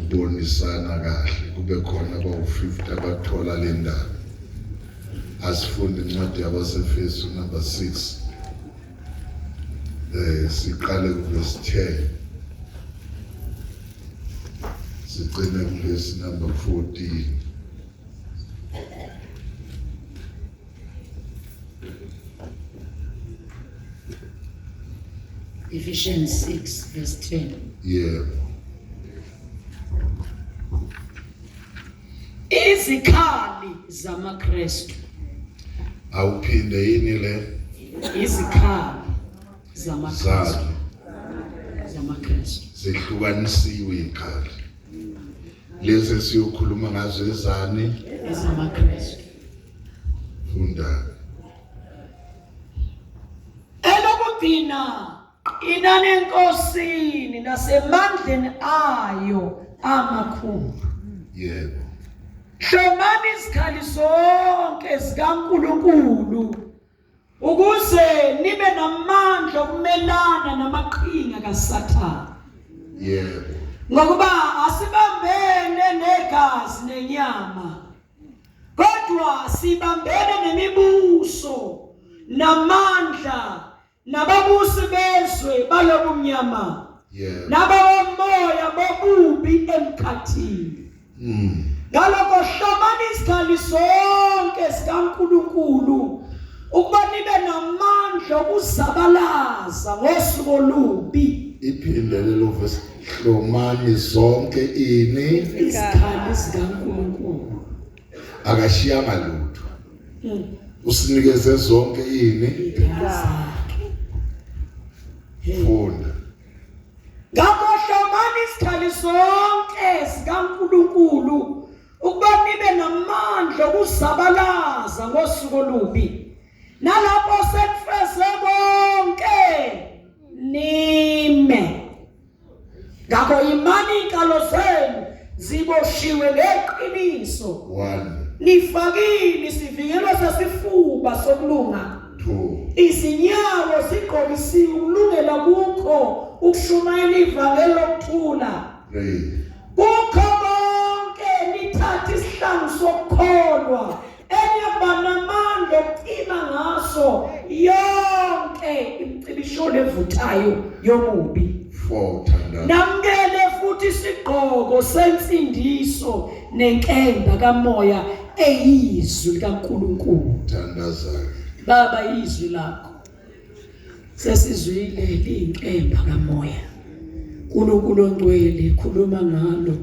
ukubonisana kahle kube khona abawu-50 abathola le ndaba. Asifunde incwadi yabaseFesu number 6 siqale kuverse 10 sigcine kuverse number 14. Ephesians 6 verse 10. Yebo. Izikhali zamaKristu. Awuphinde yini le? Izikhali zamaKristu. ZamaKristu. Zihlukanisiwe izikhali. Lezi esiyokhuluma ngazo ezani? EzamaKristu. Funda. Elokugcina inani enkosini nasemandleni ayo amakhulu. Yebo. Hlomani izikhali zonke zikaNkulunkulu ukuze nibe namandla okumelana namaqhinga kaSathane. Yebo. Ngokuba asibambene negazi nenyama kodwa sibambene nemibuso namandla nababusi bezwe balobumnyama Yebo. nabawomoya bobubi emkhathini. Ngalokho hlomani izikhali zonke zikaNkulunkulu ukuba nibe namandla okuzabalaza ngosuku olubi. Iphinde lelo verse, hlomani zonke ini izikhali zikaNkulunkulu. Akashiyanga lutho. Usinikeze zonke ini zakhe. Funda. Ngakho hlomani izikhali zonke zikaNkulunkulu ukuba nibe namandla okuzabalaza ngosuku olubi. Nalapho senifeze konke nime. Ngakho imani inkalo zenu ziboshiwe ngeqiniso. 1 Nifakile isivikelo sesifuba sokulunga. 2 Izinyawo zigqokisiwe ukulungela kukho ukushumayela ivangeli lokuthula. 3 Kukho konke nithathe isihlangu sokukholwa eniyokuba namandla okucima ngaso yonke imicibisholo evuthayo yomubi. 4 thandaza. Namukele futhi isigqoko sensindiso nenkemba kamoya eyizwi likaNkulunkulu. Thandaza. Baba, izwi lakho sesizwile liyinkemba kamoya. uNkulunkulu ongcwele, khuluma ngalo,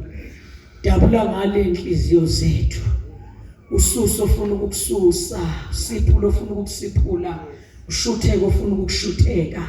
dabula ngale inhliziyo zethu, ususa ofuna ukukususa, usiphula ofuna ukukusiphula, ushutheke ofuna ukukushutheka,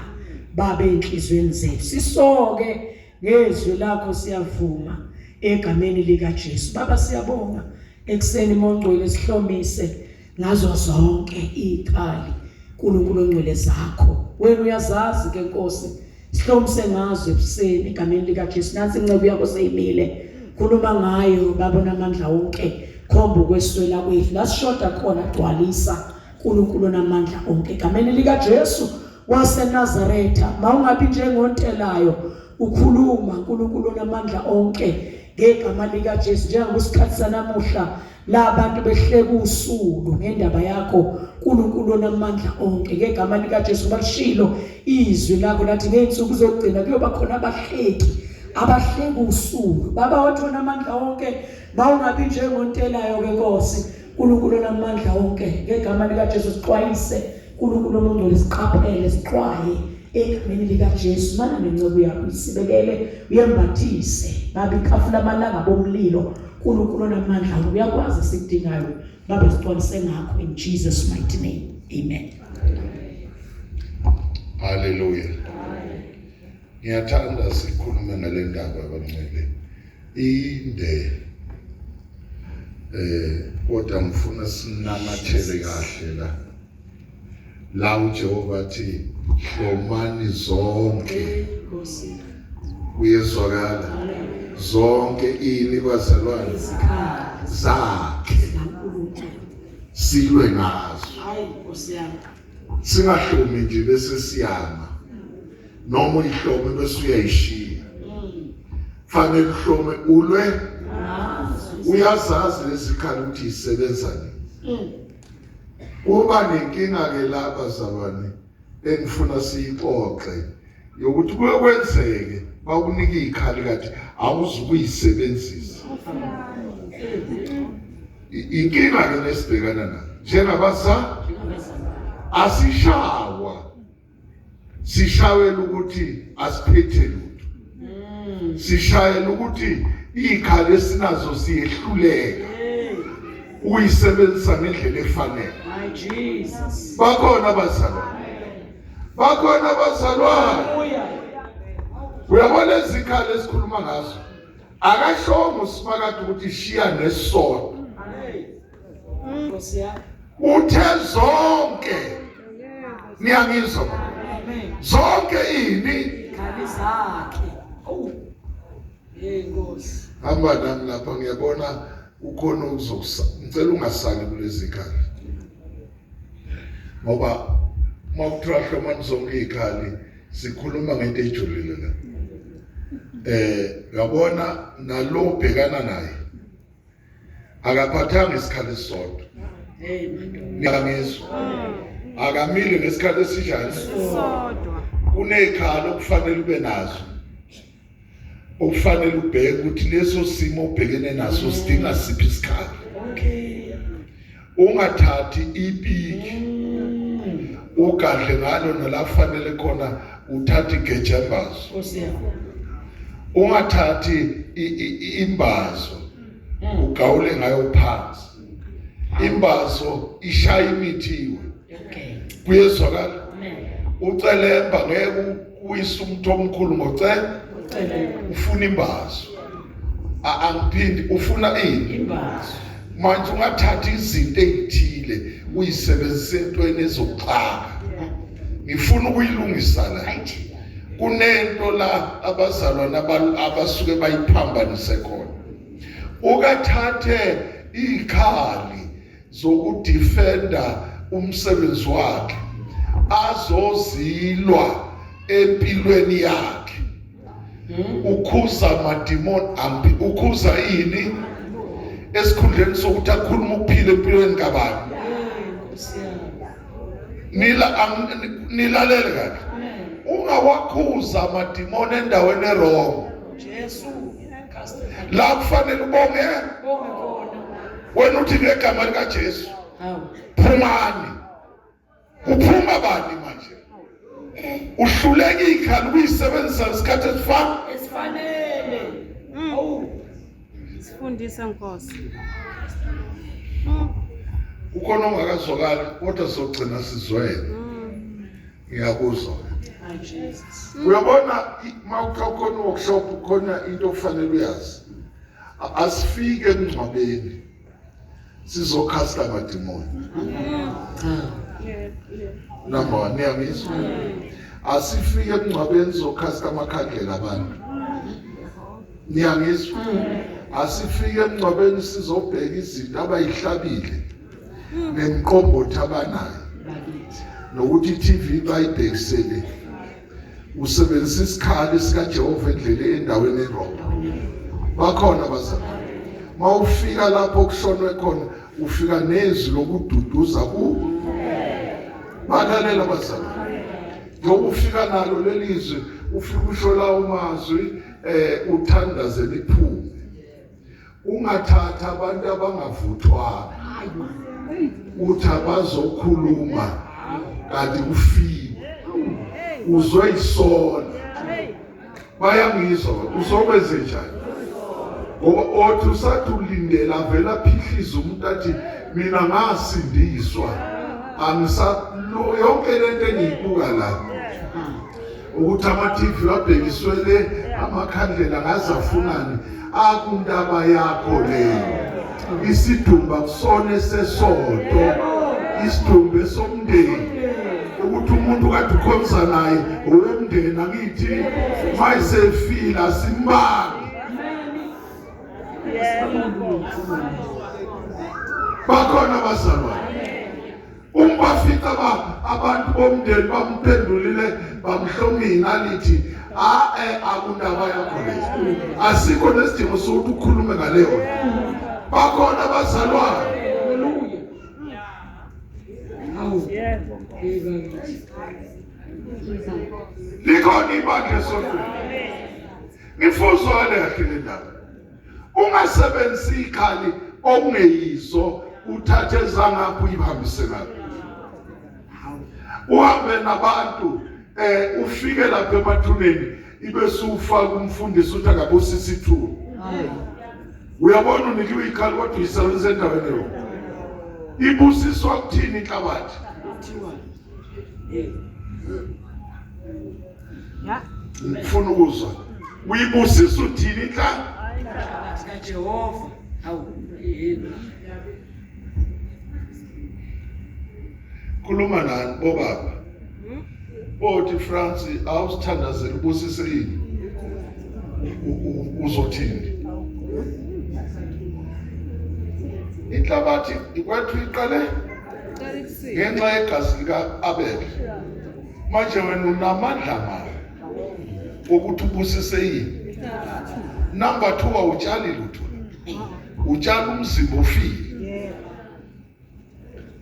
Baba enhliziyweni zethu. Sisoke ngezwi lakho, siyavuma egameni likaJesu. Baba, siyabonga ekuseni mongcwele, sihlomise ngazo zonke izikhali uNkulunkulu ongcwele zakho. Wena uyazazi ke Nkosi, sihlomise ngazo ekuseni egameni likaJesu. Nansi inceku yakho seyimile, khuluma ngayo Baba onamandla wonke, khomba ukweswela kwethu la sishoda khona, gcwalisa uNkulunkulu onamandla onke egameni likaJesu waseNazaretha. Mawungabi njengontelayo ukhuluma uNkulunkulu onamandla onke ngegama likaJesu. Njengokusikhathi sanamuhla la bantu behleka usulu ngendaba yakho uNkulunkulu onamandla onke ngegama likaJesu. Balishilo izwi lakho lathi ngey'nsuku zokugcina kuyoba khona abahleki abahleka usulu. Baba wathi onamandla onke, mawungabi njengontelayo ke Nkosi uNkulunkulu onamandla onke ngegama likaJesu. Sixwayise uNkulunkulu omongcwele, siqaphele, sixwaye egameni likaJesu. Mana nenceku yakho isibekele, uyembathise Baba ikhafula amalanga bomlilo. uNkulunkulu onamandla uyakwazi esikudingayo Baba, sixwayise ngakho in Jesus mighty name, amen. Hallelujah. Ngiyathanda sikhulume ngale ndaba abangcwele, inde kodwa ngifuna sinamathele kahle la la uJehova athi hlomani zonke, kuyezwakala zonke ini bazalwane zakhe, silwe ngazo. Hayi Nkosi yami, singahlomi nje bese siyama, noma uyihlome bese uyayishiya. Fanele uhlome ulwe uyazazi lezikhali ukuthi isebenza nini. Kuba nenkinga ke lapha zalwane engifuna siyixoxe yokuthi kuye kwenzeke bakunika izikhali kade awuzukuyisebenzisa. Inkinga ke lesibhekana nayo njengabasa asishawa sishayela ukuthi asiphethe lutho mm. sishayela ukuthi izikhali esinazo siyehluleka ukuyisebenzisa ngendlela efanele my Jesus bakhona abazalwane bakhona abazalwane uyabona izikhali esikhuluma ngazo akashongo usimakade ukuthi shiya nesonto Nkosi yami. Uthe zonke. Niyangizwa baba. Zonke ini? Ikhali zakhe. Oh. Hey Nkosi. Hamba nami lapha ngiyabona ukhona okuzokusa. Ngicela ungasali kulezi khali. Ngoba uma kuthiwa hlomani zonke izikhali sikhuluma ngento ejulile la. Eh uyabona nalo ubhekana naye akaphathanga isikhali esisodwa niyangizwa akamile ngesikhathi esinjani sodwa kunezikhala okufanele ube nazo okufanele ubheke ukuthi leso simo obhekene naso sidinga siphi isikhali okay ungathathi ipiki ugadle ngalo nala kufanele khona uthathe igejembazo ungathathi imbazo hmm. ugawule ngayo phansi imbazo ishaya imithiwe kuyezwakala ucelemba ngeke uwise umuntu omkhulu ngocele ufuna imbazo angiphindi ufuna ini imbazo manje ungathatha izinto ezithile uyisebenzise entweni ezokuxaka ngifuna ukuyilungisa la kunento la abazalwane abasuke bayiphambanise khona ukathathe ikhali zokudefenda umsebenzi wakhe azozilwa empilweni yakhe hmm? Ukhuza amadimoni ambi ukhuza ini esikhundleni sokuthi akhulume ukuphila empilweni kabani nila nilalele kahle ungawakhuza amadimoni endaweni erong Jesu la kufanele ubonge wena uthi ngegama likaJesu phumani kuphuma bani manje uhluleka ikhali ukuyisebenzisa ngesikhathi esifana esifanele mm. oh sifundise nkosi kukhona ongakazwakali kodwa sogcina sizwele mm. ngiyakuzwa uyabona uma ukhona workshop khona into okufanele uyazi asifike emngcwabeni sizokhasta amadimoni number one niyangizwa asifike emngcwabeni sizokhasta amakhandlela abantu niyangizwa asifike emngcwabeni sizobheka izinto abayihlabile nemiqombothi abanayo nokuthi i-TV bayibhekisele usebenzisa isikhali sikaJehova endleleni endaweni erong bakhona abazalwane mawufika lapho kushonwe khona ufika nezwi lokududuza ku balalela abazalwane njengoba ufika nalo lelizwi ufika usho lawo mazwi eh uthandaze liphume ungathatha abantu abangavuthwanga uthi abazokhuluma kanti kufiwe uzwe isona bayangizwa uzokwenze njani ngoba othi usathi ulindela avela aphihlize umuntu athi mina ngasindiswa angisa yonke lento engiyibuka la ukuthi ama-TV abhekiswe le amakhandlela ngaze afunani akundaba yakho leyo isidumba kusona esesonto isidumbu esomndeni ukuthi umuntu kade ukhonza naye owomndeni angithi mayisefile asimbangi bakhona abazalwane Uma bafica ba abantu bomndeni bamphendulile bamhlomina lithi A eh akundaba yakho leyo. Asikho nesidingo sokuthi ukhulume ngaleyo. Bakhona abazalwane. Haleluya. Hawu. Hey bakithi. Likhona ibandla esontweni. Ngifuzwane kahle le ndaba. Ungasebenzisi ikhali okungeyiso uthathe ezangapho uyihambise ngapho. Uhambe nabantu ufike lapha emathuneni ibe sufaka umfundisi uthi akabusisa ithuna. Uyabona unikiwe ikhali kodwa uyisebenzisa endaweni yona. Ibusiswa kuthini inhlabathi? Kuthiwa. Hey. Ya. Ngifuna ukuzwa. Uyibusisa uthini inhlabathi? Inhlabathi kaJehova. Hawu. Yebo. Khuluma nani bobaba. Bothi France awusithandazela ubusise yini? Uzothini? Inhlabathi ikwethu iqale ngenxa yegazi lika-Abel. Manje wena unamandla mali wokuthi ubusise yini? Number 2 awutshali lutho. Utshala umzimba ofile.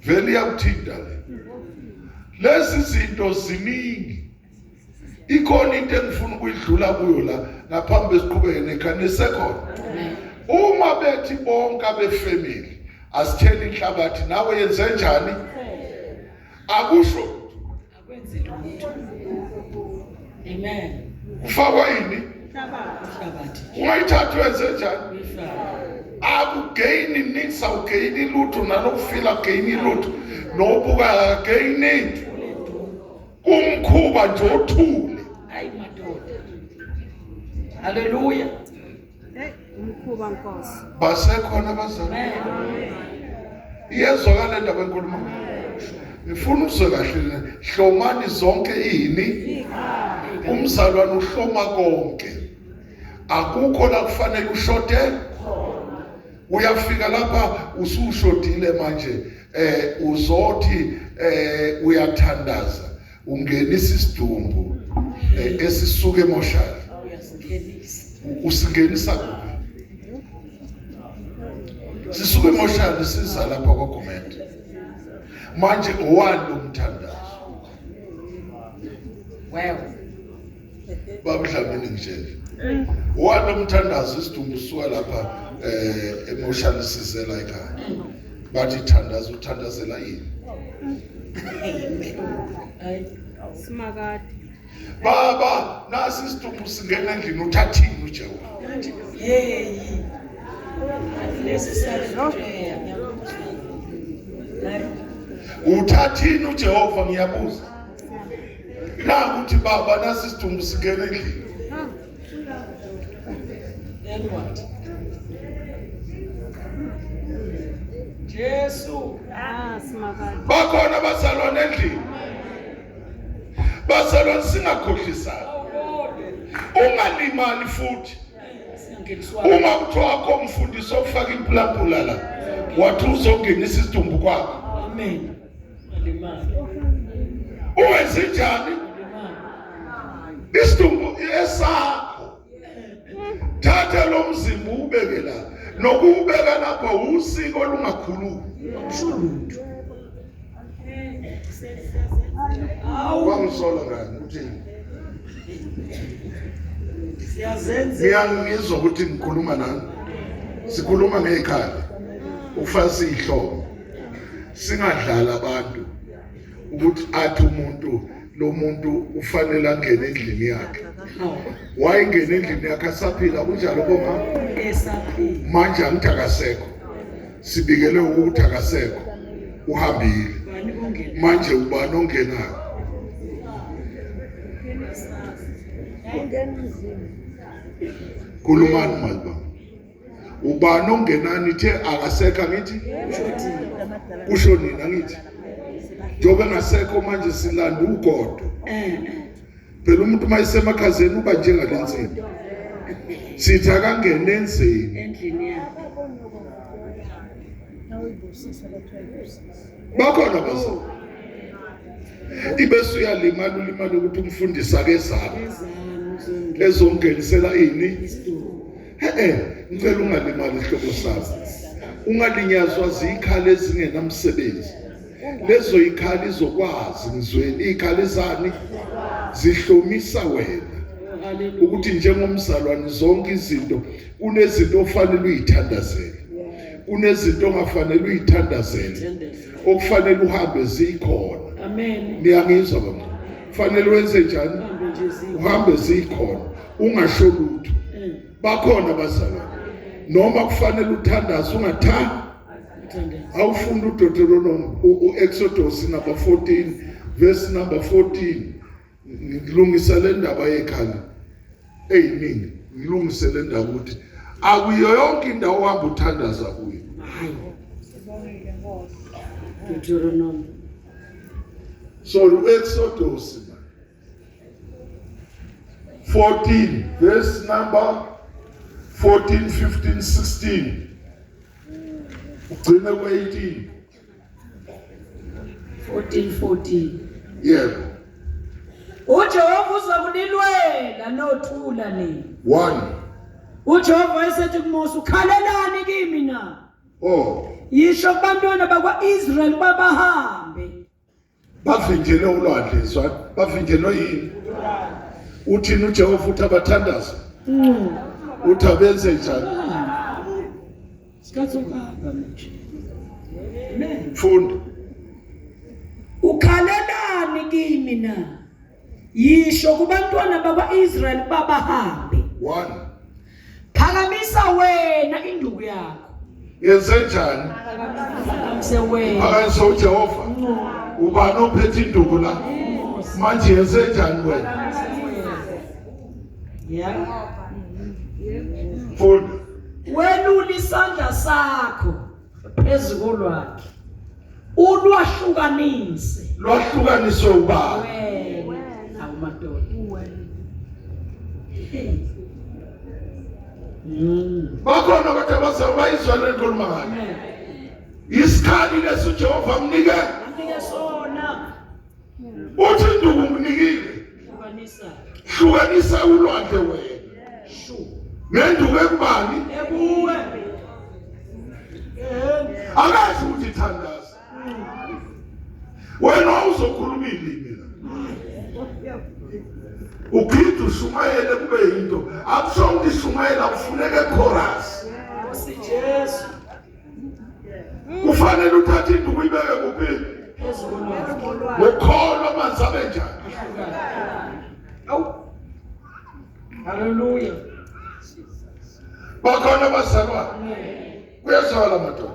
Vele iyakuthinta le. Lezi zinto ziningi. Ikhona into engifuna ukuyidlula kuyo la ngaphambi besiqhubeke nekhanise khona. Uma bethi bonke abefamily asithele inhlabathi nawe yenze njani? Akusho Akwenzi lutho. Amen. Kufakwa yini? Inhlabathi. Ungayithatha wenze njani? Uyifake. Akugeyini nix, awugeyini lutho, nalokufila akugeyini lutho, nobuka akugeyini. Kumkhuba nje othule. Hayi madoda. Haleluya. Hey, umkhuba Nkosi. Basekhona abazali. Amen. Iyezwakala le ndaba enkulumo. Ngifuna uzwe kahle le. Hlomani zonke ini. Umzalwane uhloma konke. Akukho la kufanele ushote. Uyafika lapha usushodile manje uzothi uyathandaza ungenisa isidumbu esisuke emoshali. Uyasingenisa. Usingenisa kuphi? Sisuke emoshali siza lapha kwaGomede. Manje owani lo mthandazo? Well. Baba Dlamini ngitshele. Owani lo mthandazo isidumbu suka lapha emoshali sizela ekhaya. Bathi thandaza, uthandazela yini? Hayi. Simakade. Baba, nasi isidumbu singena endlini uthathini uJehova? Hey. Lesi sale. Uthathini uJehova ngiyabuza. La uthi baba nasi isidumbu singena endlini. Then what? Jesu. Ah, simakade. Bakhona abazalwane endlini. Bazalwane singakhohlisani. Ungalimali futhi. Singeniswa. Uma kuthiwa akho umfundisi ofaka impulampula la, wathi uzongenisa isidumbu kwakho. Amen. Alimali. Uwenze njani? Alimali. Isidumbu esakho. Thatha lo mzimba ubeke la. Nokuwubeka lapho usiko olungakhulumi. Akusho lutho. Awu. Wangisola ngani uthini? Siyazenza. Ngiyangizwa ukuthi ngikhuluma nani. Sikhuluma ngekhaya. Ufasa ihlobo. Singadlala abantu ukuthi athi umuntu lo muntu ufanele angene endlini yakhe. Wayengena endlini yakhe asaphila kunjalo bomama? Esaphila. Manje angithi akasekho. Sibikele ukuthi akasekho. Uhambile. Bani ongena? Manje ubani ongenayo? Khulumani manje. Ubani ongenani ithe akasekho angithi? Kusho nina angithi? Njengoba engasekho manje silanda ugodo. Phela umuntu uma esemakhazeni uba njengalensimbi. Sithi akangene enzeni. Endlini yakhe. Bakhona abazali. Ibese uyalimala ulimala ukuthi umfundisi akezami. Ezami. Ezongenisela ini? He ngicela ungalimali isihlobo sami. Ungalinyazwa zikhala ezingenamsebenzi. Lezo ikhala izokwazi ngizweni ikhala zani zihlomisa wena ukuthi njengomzalwane zonke izinto kunezinto ofanele uyithandazele kunezinto ongafanele uyithandazele okufanele uhambe zikhona amen niyangizwa baba kufanele wenze njani uhambe zikhona ungasho lutho eh. bakhona abazalwane noma kufanele uthandaze ungathandi awufunda uDeuteronomy uExodus number 14 verse number 14 ngilungisa le ndaba yekhaya eyiningi ngilungise le ndaba ukuthi akuyo yonke indawo ohamba uthandaza kuyo Deuteronomy so uExodus 14 verse number 14 15 16 ugcine ku-18 14 14 yebo uJehova uzakunilwela nothula nini 1 uJehova wayesethi kuMose ukhalelani kimi na oh yisho kubantwana bakwa-Israyeli ukuba bahambe bavinjelwe ulwandle zwa bavinjelwe yini uthini uJehova uthi abathandaza mm. uthi abenze njani Isikhathi sokuhamba manje. Amen. Funda. Ukhalelani kimi na? Yisho kubantwana bakwa-Israyeli ukuba bahambe. 1. Phakamisa wena induku yakho. Yenze njani? Phakamise wena. Phakamisa uJehova. Ubani ophethe induku la? Manje yenze njani wena? Yeah. Funda. Welula isandla sakho phezu kolwakhe ulwahlukanise. Lwahlukaniswe ubani? Wena. Awu madoda. Bakhona kodwa baze bayizwa le ngikhuluma ngayo. Isikhali lesi uJehova amnike. Amnike sona. Uthi induku nginikile. Hlukanisa. Hlukanisa ulwandle wena. Shu. Ngenduku ekubani? Ekuwe. Akazi ukuthi thandaza. Wena uzokhuluma ilimi la. Uphinde ushumayele kube yinto. Akusho ukuthi shumayela kufuneka chorus. Nkosi Jesu. Kufanele uthathe induku uyibeke kuphi? Ngokholwa amanzi abe njani? Awu. Haleluya. Bakhona abazalwane. Kuyazwakala madoda.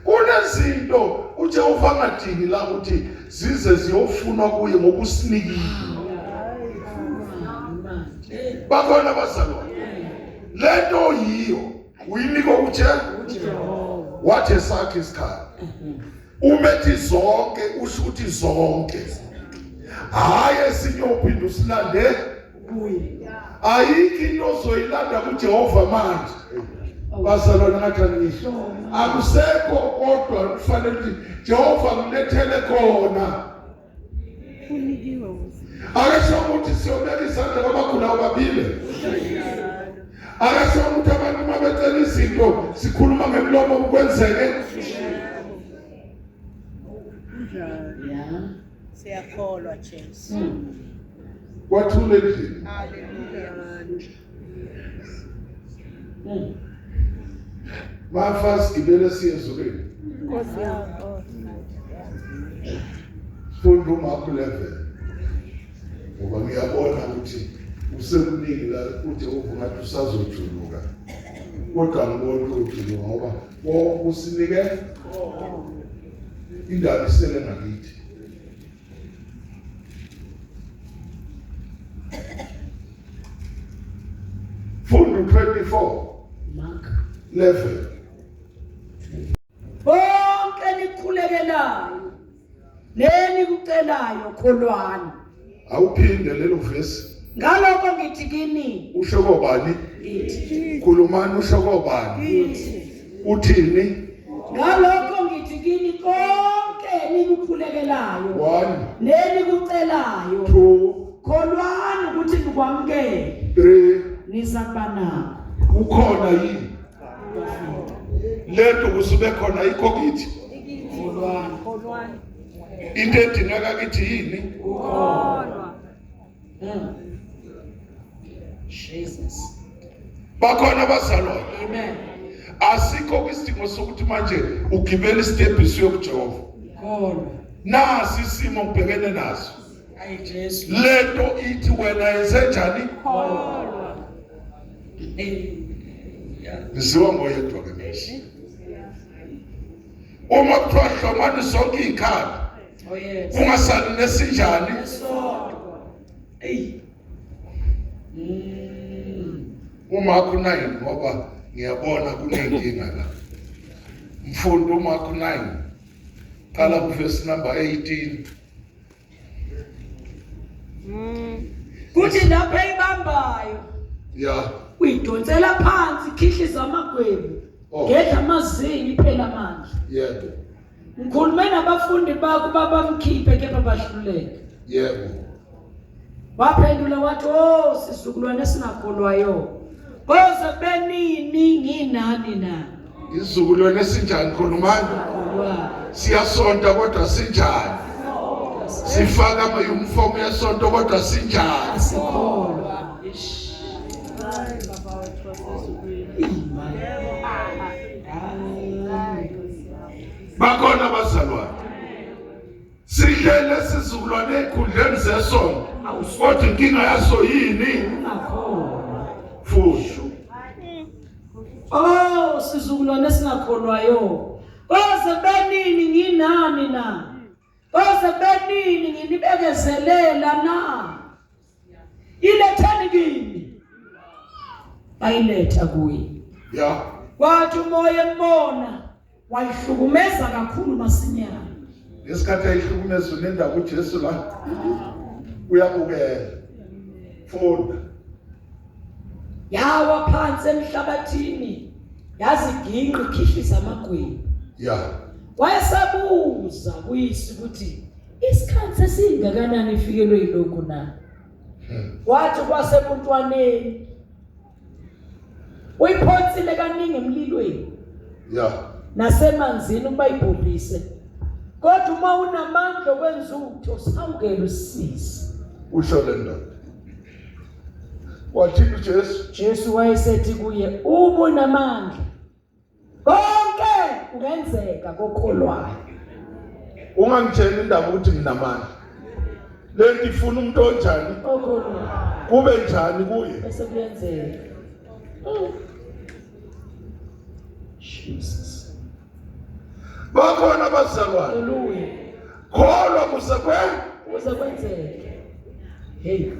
Kunezinto uJehova angadingi la ukuthi zize ziyofunwa kuye ngokusinikile. Bakhona abazalwane. Lento yiyo uyinikwa uJehova. Wathi esakhe isikhali. Umethi zonke usho ukuthi zonke. Hayi esinye uphinde usilande kuye. Ayikho into ozoyilanda kuJehova manje. Bazalwane ngathi angisho. Akusekho kodwa kufanele ukuthi Jehova ngilethele khona. Unikiwe uze. Akasho ukuthi siyobeka isandla kwabagulayo baphile. Akasho ukuthi abantu uma becela izinto sikhuluma ngemilomo kwenzeke. Yeah. Siyakholwa Jesu. Kwathula endlini. Hallelujah. Mafa sigibele siye ezulwini. Nkosi yami. Funda uMark 11. Ngoba ngiyabona ukuthi usekuningi la uJehova ngathi usazojuluka. Kodwa ngibona ukuthi ujuluka ngoba konke usinike indaba isele ngakithi. Funda 24 Mark 11. Bonke nikhulekelayo nenikucelayo kholwani. Awuphinde lelo vesi. Ngalokho ngithi kini. Usho kobani? Ngithi. Khulumani usho kobani? Ngithi. Uthini? Ngalokho ngithi kini konke nikukhulekelayo 1 nenikucelayo 2 Kholwani ukuthi nikwamukele. 3 Niza kuba nakho. Kukhona yini lento kusube khona ikho kithi? Kholwani. Kholwani. Into edingeka kithi yini? Kholwa. Jesus. Bakhona abazalwane. Amen. Asikho isidingo sokuthi manje ugibele isitebhisi uyokuJehova. Kholwa. Nasi isimo ngibhekene naso. Ayi Jesu. Lento ithi wena yenze njani? Kholwa. Ngiziwa ngoyedwa ke manje. Uma kuthiwa hlomani zonke iy'khali Oh yes. ungasali nesinjani Esodwa. Ey. uMark 9 ngoba ngiyabona kunenkinga la. Mfundi uMark 9 qala kuverse number 18. Kuthi lapho eyibambayo Ya. uyidonsela phansi ikhihliza amagwebu. Oh. Gedla amazinyo iphela amandla. Yebo. Ngikhulume nabafundi bakho babamkhiphe kepha bahluleka. Yebo. Waphendula wathi, "Oh sizukulwane esingakholwayo. Koze benini nginani na?" Isizukulwane esinjani khulumani? Kholwayo. Siyasonta kodwa sinjani? Sifaka ama-uniform yesonto kodwa sinjani? Asikholwa. Ish. Hayi baba wethu wasezulwini. Imali. Hayi Nkosi yami. Bakhona abazalwane. Sihlele sizukulwane ezikhundleni zesonto. Kodwa inkinga yaso yini? Ungakholwa. Futhi Oh sizukulwane esingakholwayo. Koze benini nginani na? Koze benini nginibekezelela na? Iletheni kimi. Bayiletha kuye. ya Kwathi umoya embona wayihlukumeza kakhulu masinyane. ngesikhathi ayihlukumeza unendaba uJesu la uyabukela. Funda. Yawa phansi emhlabathini yaziginqa ikhihliza amagwebu. Ya. Wayesabuza kuyise ukuthi isikhathi sesingakanani ifikelwe yilokhu na? Wathi kwasebuntwaneni uyiphonsile kaningi emlilweni Ya. nasemanzini ukuba ibhubhise. Kodwa uma unamandla okwenza utho sawukela usisi. Usho le ndoda. Wathini uJesu? Jesu wayesethi kuye uma unamandla konke kungenzeka kokholwayo. Ungangitsheli indaba ukuthi nginamandla. Lento ifuna umuntu onjani? Okholwayo Kube njani kuye? bese kuyenzeka. Jesus. Bakhona abazalwane. Hallelujah. Kholwa kuze kwe Kuze kwenzeke. Hey.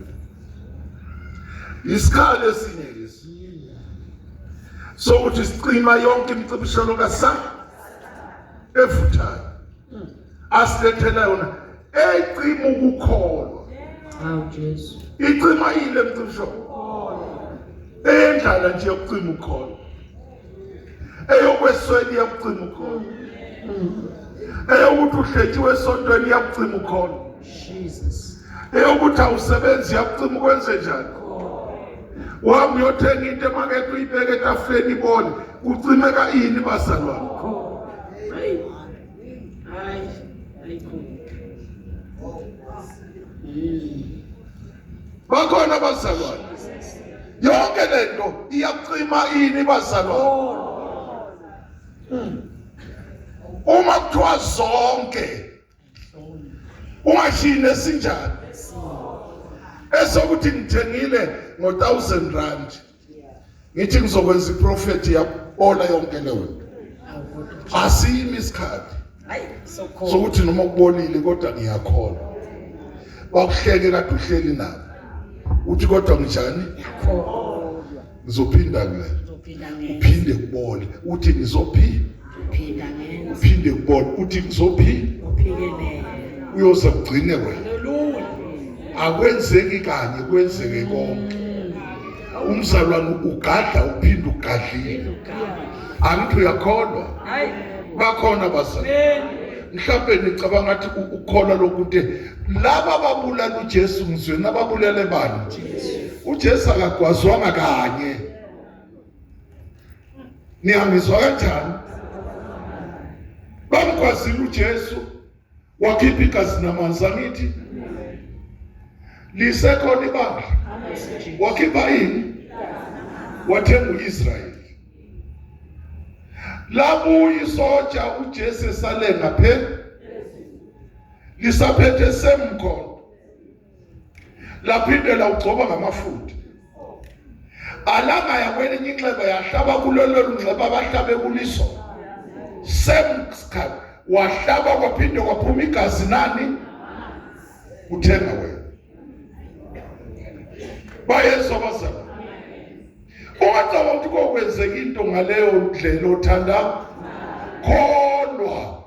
isikhali esinye lesi. Sokuthi sicima yonke imicibisholo kaSathane evuthayo. Asilethela yona ecima ukukholwa. Awu Jesu. Icima yini lemcibisholo? Eyendlala nje yokucima ukukholwa. Eyokweswela iyakucima ukukholwa. Eyokuthi uhletshiwe esontweni iyakucima ukukholwa. Jesus. Eyokuthi awusebenzi iyakucima ukwenze njani? Wami uyothenga into emakethe uyibeke etafuleni ibone kucimeka ini bazalwane? Hayi. Hayi. Ayikho. Bakhona abazalwane. Yonke lento iyakucima ini bazalwane? Uma kuthiwa zonke ungashiyi nesinjani esokuthi ngithengile ngo-1000 rand ngithi ngizokwenza iprofethi yabola yonke leyo nto. Awu kodwa. Asimi isikhathi Hayi sokholwa. sokuthi noma kubolile kodwa ngiyakholwa. Bakuhleke kade uhleli nabo uthi kodwa nginjani Kholwa. ngizophinda kule Uzophinda ngenza. uphinde kubole uthi ngizophi Uphinda ngenza. uphinde kubole uthi ngizophi Uphikelele. uyoze kugcine wena. Hallelujah. Akwenzeki kanye kwenzeke konke. Umzalwane ugadla uphinde ugadlile. Angithi uyakholwa? Hayi. Bakhona abazalwane. Mhlawumbe nicabanga ngathi ukukholwa lokuthi laba ababulala uJesu ngizweni ababulele bani? UJesu akagwazwanga kanye. Niyangizwa kanjani? Bamgwazile uJesu wakhipha igazi namanzi angithi lisekhona ibandla wakhipha ini wathenga uIsrayeli labuya isotsha uJesu esalenga phe lisaphethe semkhono laphinde lawugcoba ngamafutha alangaya kwelinye inxeba yahlaba kulolo nxeba abahlabe kuliso same sikhathi wahlaba kwaphinde kwaphuma igazi nani uthenga wena bayezwa abazalwane ungacabanga ukuthi kokwenzeka into ngaleyo ndlela othanda kholwa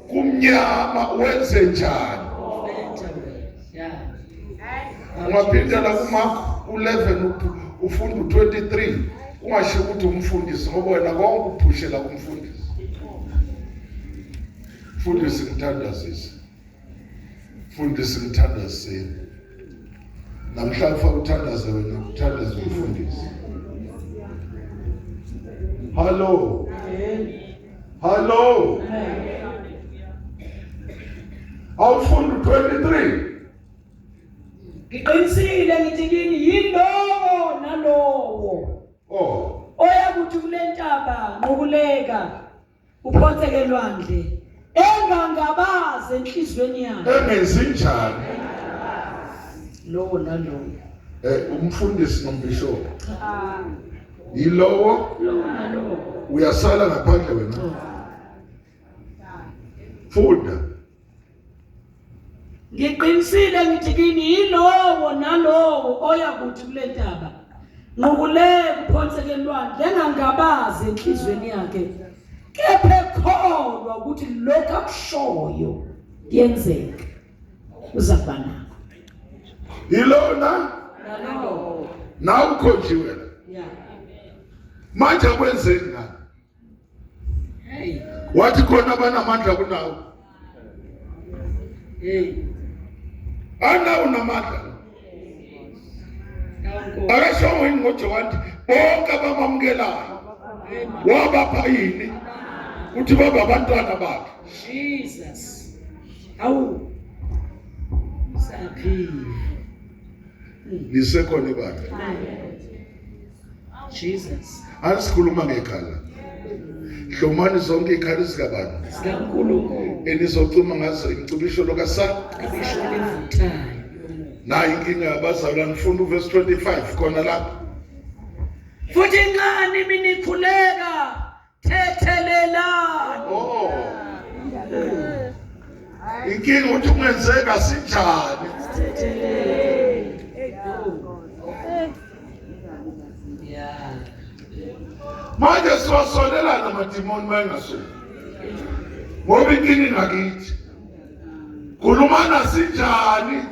kumnyama wenze njani ungaphindela kuMark u11 ufunda u23 ungasho ukuthi umfundisi ngoba wena konke uphushela kumfundisi mfundisi ngithandazise mfundisi ngithandaziseni namhlanje ufake uthandaze wena uthandaze umfundisi hallo hallo awufunda u23 Ngiqinisile ngithi kini yilowo nalowo oh oyakuthi kule ntaba nqukuleka uphonseke elwandle engangabazi enhliziyweni yakhe engenzi njani lowo nalowo eh umfundisi nombishop yilowo lowo nalowo uyasala ngaphandle wena funda Ngiqinisile ngithi kini yilowo nalowo oya kuthi kule ntaba nqukuleka uphonseke elwandle engangabazi enhliziyweni yakhe kepha ekholwa ukuthi lokhu akushoyo kuyenzeka uzakuba nakho yilona nalowo nawe ukhonjiwe la ya manje akwenzeki ngani hey wathi khona abanamandla kunawe hey anawo namandla akashongo yini ngoJohane bonke abamamukelayo wabapha yini uthi baba abantwana bakhe Jesus awu saphila lisekhona ibandla Jesus asikhuluma ngekhala hlomani zonke ikhala zikabani zikaNkulunkulu enizocima ngazo imicibisho lokasa ibisho livuthayo nayi inkinga yabazalwane ngifunda uverse 25 khona lapho futhi nxani mina ikhuleka thethelelani oh inkinga ukuthi kungenzeka sinjani manje siwasolelana amadimoni mayengasuki ngoba inkinga ingakithi khulumana sinjani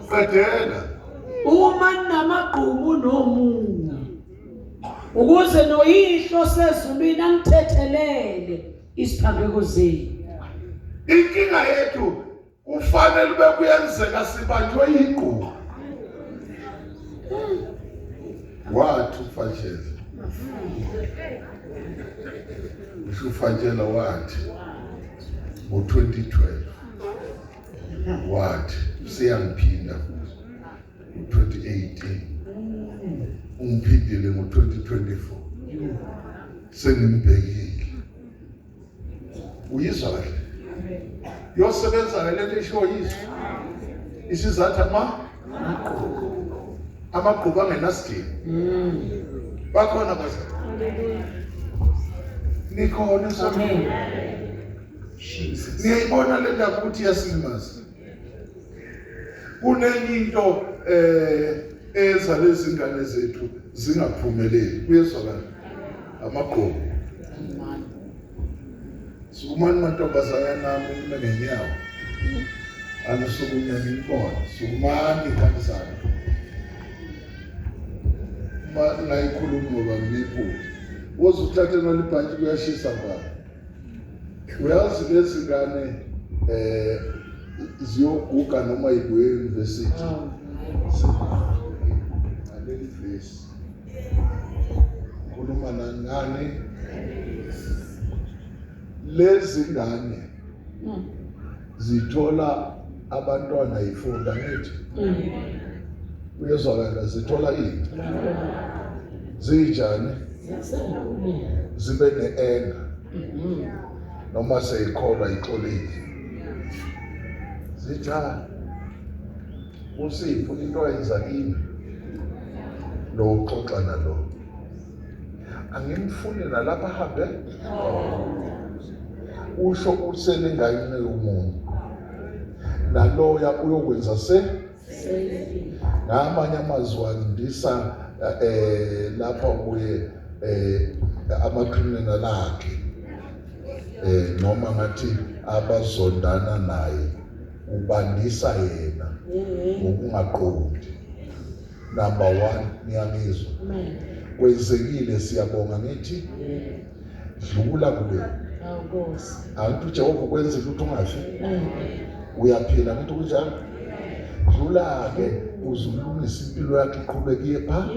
qedela uma namagqubu nomunye ukuze noyihlo sezulwini anithethelele isiphambeko zenu inkinga yethu kufanele ube kuyenzeka sibanjwe yigqubu wathi ufatshela usho ufatshela wathi ngo-2012 wathi useyangiphinda futhi ngo-2018 ungiphindile ngo-2024 sengimbhekile uyizwa kahle yosebenza ke lento eshiwo yizwi isizathu ama amagqubu angenasidingo bakhona bazali nikhona esontweni niyayibona le ndaba ukuthi iyasilimaza kunenye into eh eza lezi ngane zethu zingaphumeleli kuyezwakala amagqubu sukumani mantombazane nami nime ngenyawo anisukume nginibone sukumani ngane zami uma ngayikhulumi ngoba nginephutha woze uthathe nolibhantshi kuyashisa mbala Uyazi lezi ngane ziyoguga noma ibuye university. Ngaleli vesi. Khuluma nangani? Lezi ngane zithola abantwana yifunda ngithi. Uyezwakala zithola ini? Zinjani? Zibe ne-anger. Noma seyikholwa ixolile. Zithi ha uSipho into ayenza kimi lo uxoxa nalo. Angimfuni nalapha ahambe. Usho usenengane yomunye. Naloya uyokwenza se ngamanye amazwi andisa lapha kuye ama-criminal akhe noma ngathi abazondana naye ubandisa yena ngokungaqondi. Number 1, niyangizwa? Kwenzekile, siyabonga ngithi dlula kule. Angithi uJehova ukwenzile ukuthi ungafi, uyaphila ngithi kunjalo. Dlula-ke uze ulungise impilo yakho iqhubeke iye pha.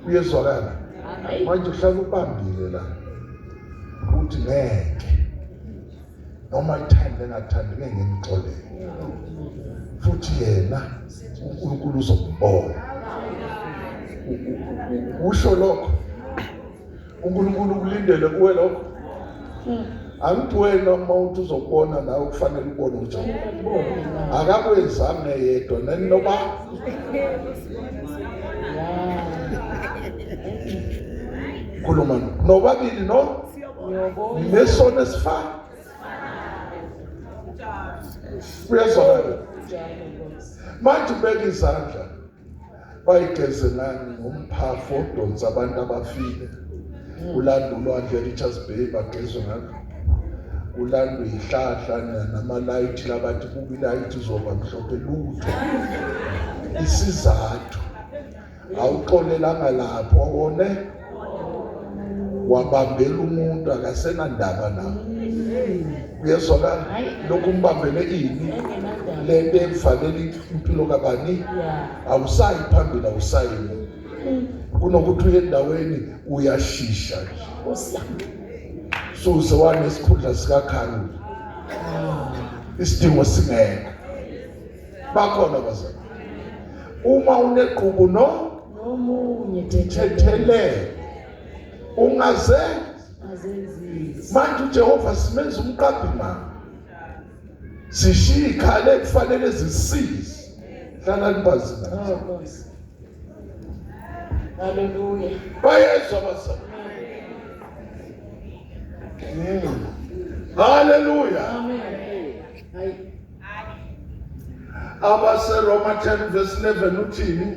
Uyezwakala? Manje uhlala ubambile la uthi ngeke noma ithande engathandi ngeke ngimxolele, futhi yena uNkulunkulu uzombona. Usho lokho uNkulunkulu ukulindele kuwe lokho. Angithi wena uma uthi uzobona nawe kufanele ubone uJehova. Akakwenzanga yedwa nenoba khuluma nobabili no nesono esifana. Kuyezwakala. Manje ubeka izandla bayigeze ngani ngomphafo odonsa abantu abafile. Ulanda ulwandle Richards Bay bagezwe ngakho. Kulandwe ihlahla namalayithi labathi buka ilayithi uzoba mhlophe lutho. Isizathu awuxolelanga lapho wone wabambela umuntu akasenandaba nawe. Uyezwakala? Lokhu umbambele ini lento ekuvalela impilo kabani, awusayi phambili, awusayi emuva. Kunokuthi uye endaweni uyashisha nje. Suse wanesikhundla sikaKharula, isidingo singekho. Bakhona bazalwane. Uma unegqubu no nomunye thethelele, ungaze azenzise. Manje uJehova simenza umqaphi mama, sishiya ikhala ekufanele zisize. Hlala nibazi nathi. Oh Nkosi. Hallelujah. Bayezwa bazalwane. Hallelujah. Amen. Hayi. AbaseRoma 10 verse 11 uthini?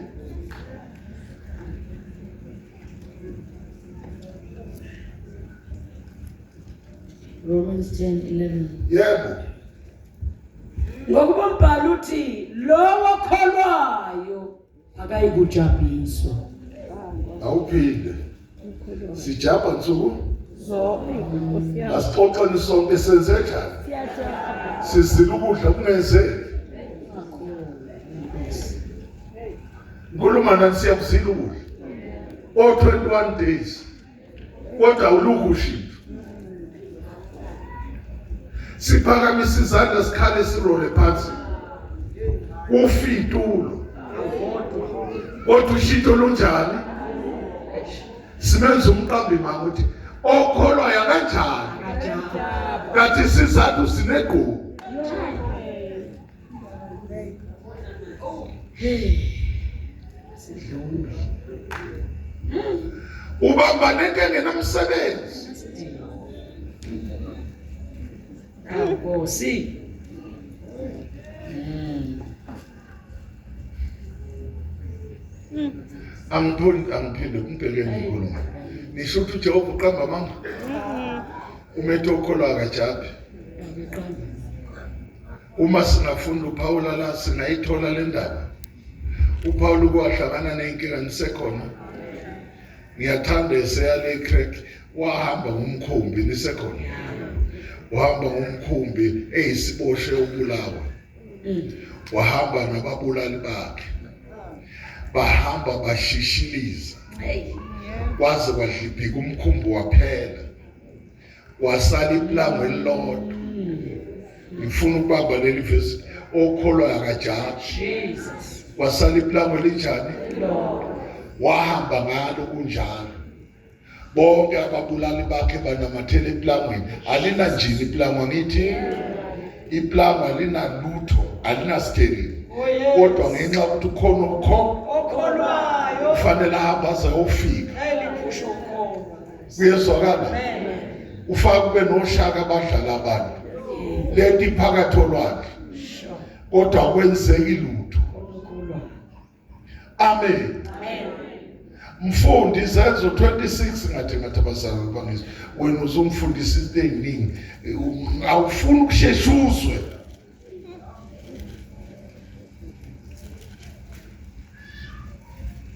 Romans 10:11. Yebo. Ngokuba umbhalo uthi lowo okholwayo akayikujabhiswa. Awuphinde. Sijabha nsuku asixoxeni sonke senze njani? Sizila ukudla kungenzeki. Ngikhuluma nani siyakuzila ukudla. O 21 days. Kodwa ulukhu ushintsho. Siphakamisa izandla sikhale sirole phansi. Ufitulo. Kodwa ushintsho lunjani? Simenza umqambi mama uthi okholwayo kanjani? Kanti isizathu sinegqubu. Sidlule. Ubamba nento engenamsebenzi. Nkosi. Angitholi angiphinde kumbheke ngikhuluma. Nisho ukuthi uJehova uqamba amanga? Umethe okholwa akajabhi. Uma singafunda uPawula la singayithola le ndaba. uPaul kwahlangana nenkinga nisekhona. Ngiyathanda eseyale crack wahamba ngomkhumbi nisekhona. Uhamba ngomkhumbi eyisiboshe ubulawa. Wahamba nababulali bakhe. Bahamba bashishiliza. Kwaze kwadlibhika umkhumbi waphela. Wasala iplango elilodwa. Ngifuna ukubamba leli vesi okholwa akajaji. Jesus. Wasala iplango elinjani? Wahamba ngalo kunjalo. Bonke ababulali bakhe banamathela eplangweni. Alinanjini iplango angithi? Iplango alinalutho, alinasiterini. Kodwa ngenxa yokuthi ukhona okholwayo kufanele ahambe aze ayofika. Eliphusha ukholwa. Kuyezwakala? Ufake kube noshaka abadlala abantu. Lento iphakathi olwandle. Kodwa akwenzeki lutho. Amen. Mfundi izenzo 26 ngathi ngathi abazalwane bangizwe wena uzongifundisa izinto eziningi awufuni ukushesha uzwe.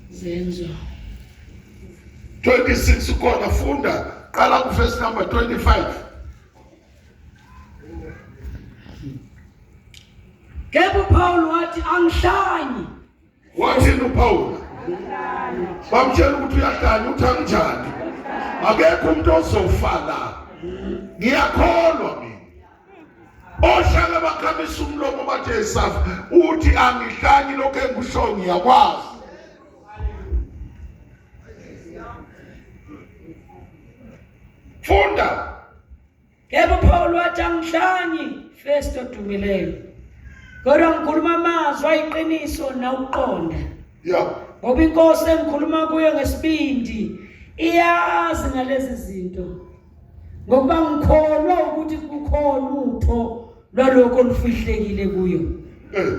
Zenzo 26 ukhona funda qala ku verse number 25. Kepha uPaul wathi angihlanyi. Wathini uPaul? Bamtshela ukuthi uyahlanya uthi anginjani. Akekho umuntu ozofa la. Ngiyakholwa mina. Ohlala bakhamisa umlomo bathi esafa uthi angihlanyi lokho engikusho ngiyakwazi. Funda. Kepha uPaul wathi angihlanyi Festo odumileyo. Kodwa ngikhuluma amazwi ayiqiniso nawuqonda. Yeah. Ngoba inkosi engikhuluma kuyo ngesibindi iyazi ngalezi zinto. Ngokuba ngikholwa ukuthi kukhona utho lwalokho olufihlekile kuyo. Eh.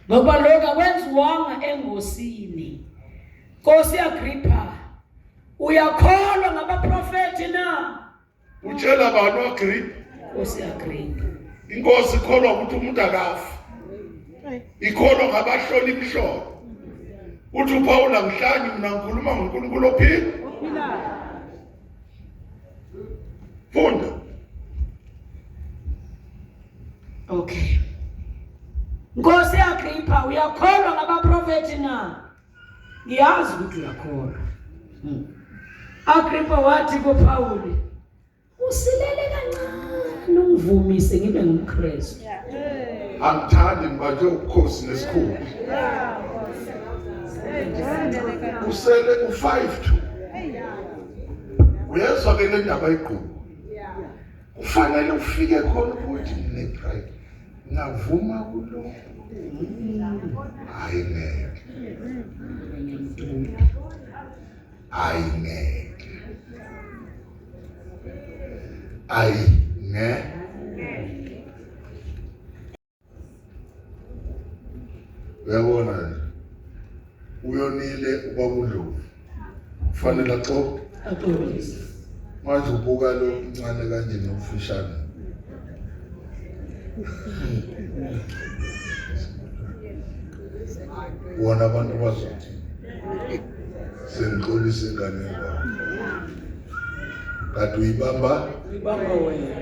Ngoba lokho akwenziwanga engosini. Nkosi Agrippa, uyakholwa ngabaprofethi na? Utshela bani uAgrippa? Nkosi Agrippa. Inkosi ikholwa ukuthi umuntu akafi. Ikholwa ngabahlola imihlolo. Uthi uPaul angihlanyi mina ngikhuluma ngoNkulunkulu ophila. Funda. Okay. Nkosi Agrippa, uyakholwa ngabaprofethi na? Ngiyazi ukuthi uyakholwa. Agrippa wathi kuPawuli, usilele kancane ungivumise ngibe ngumKristu. Angithandi ngibanjwe ubukhosi nesikhulu. Usele u5 to. Uyezwa ke le ndaba igqubu. Kufanele ufike khona ukuthi ngine pride. Ngavuma kulo. Hayi ngeke. Hayi ngeke. Hayi ngeke. Uyabona nje. Uyonile ubaba uNdlovu. Kufanele axoxe. Axolise. Manje ubuka lo mncane kanje nomfushane. Wona abantu bazothi sengixolisa ingane yakho. Kade uyibamba Uyibamba wena.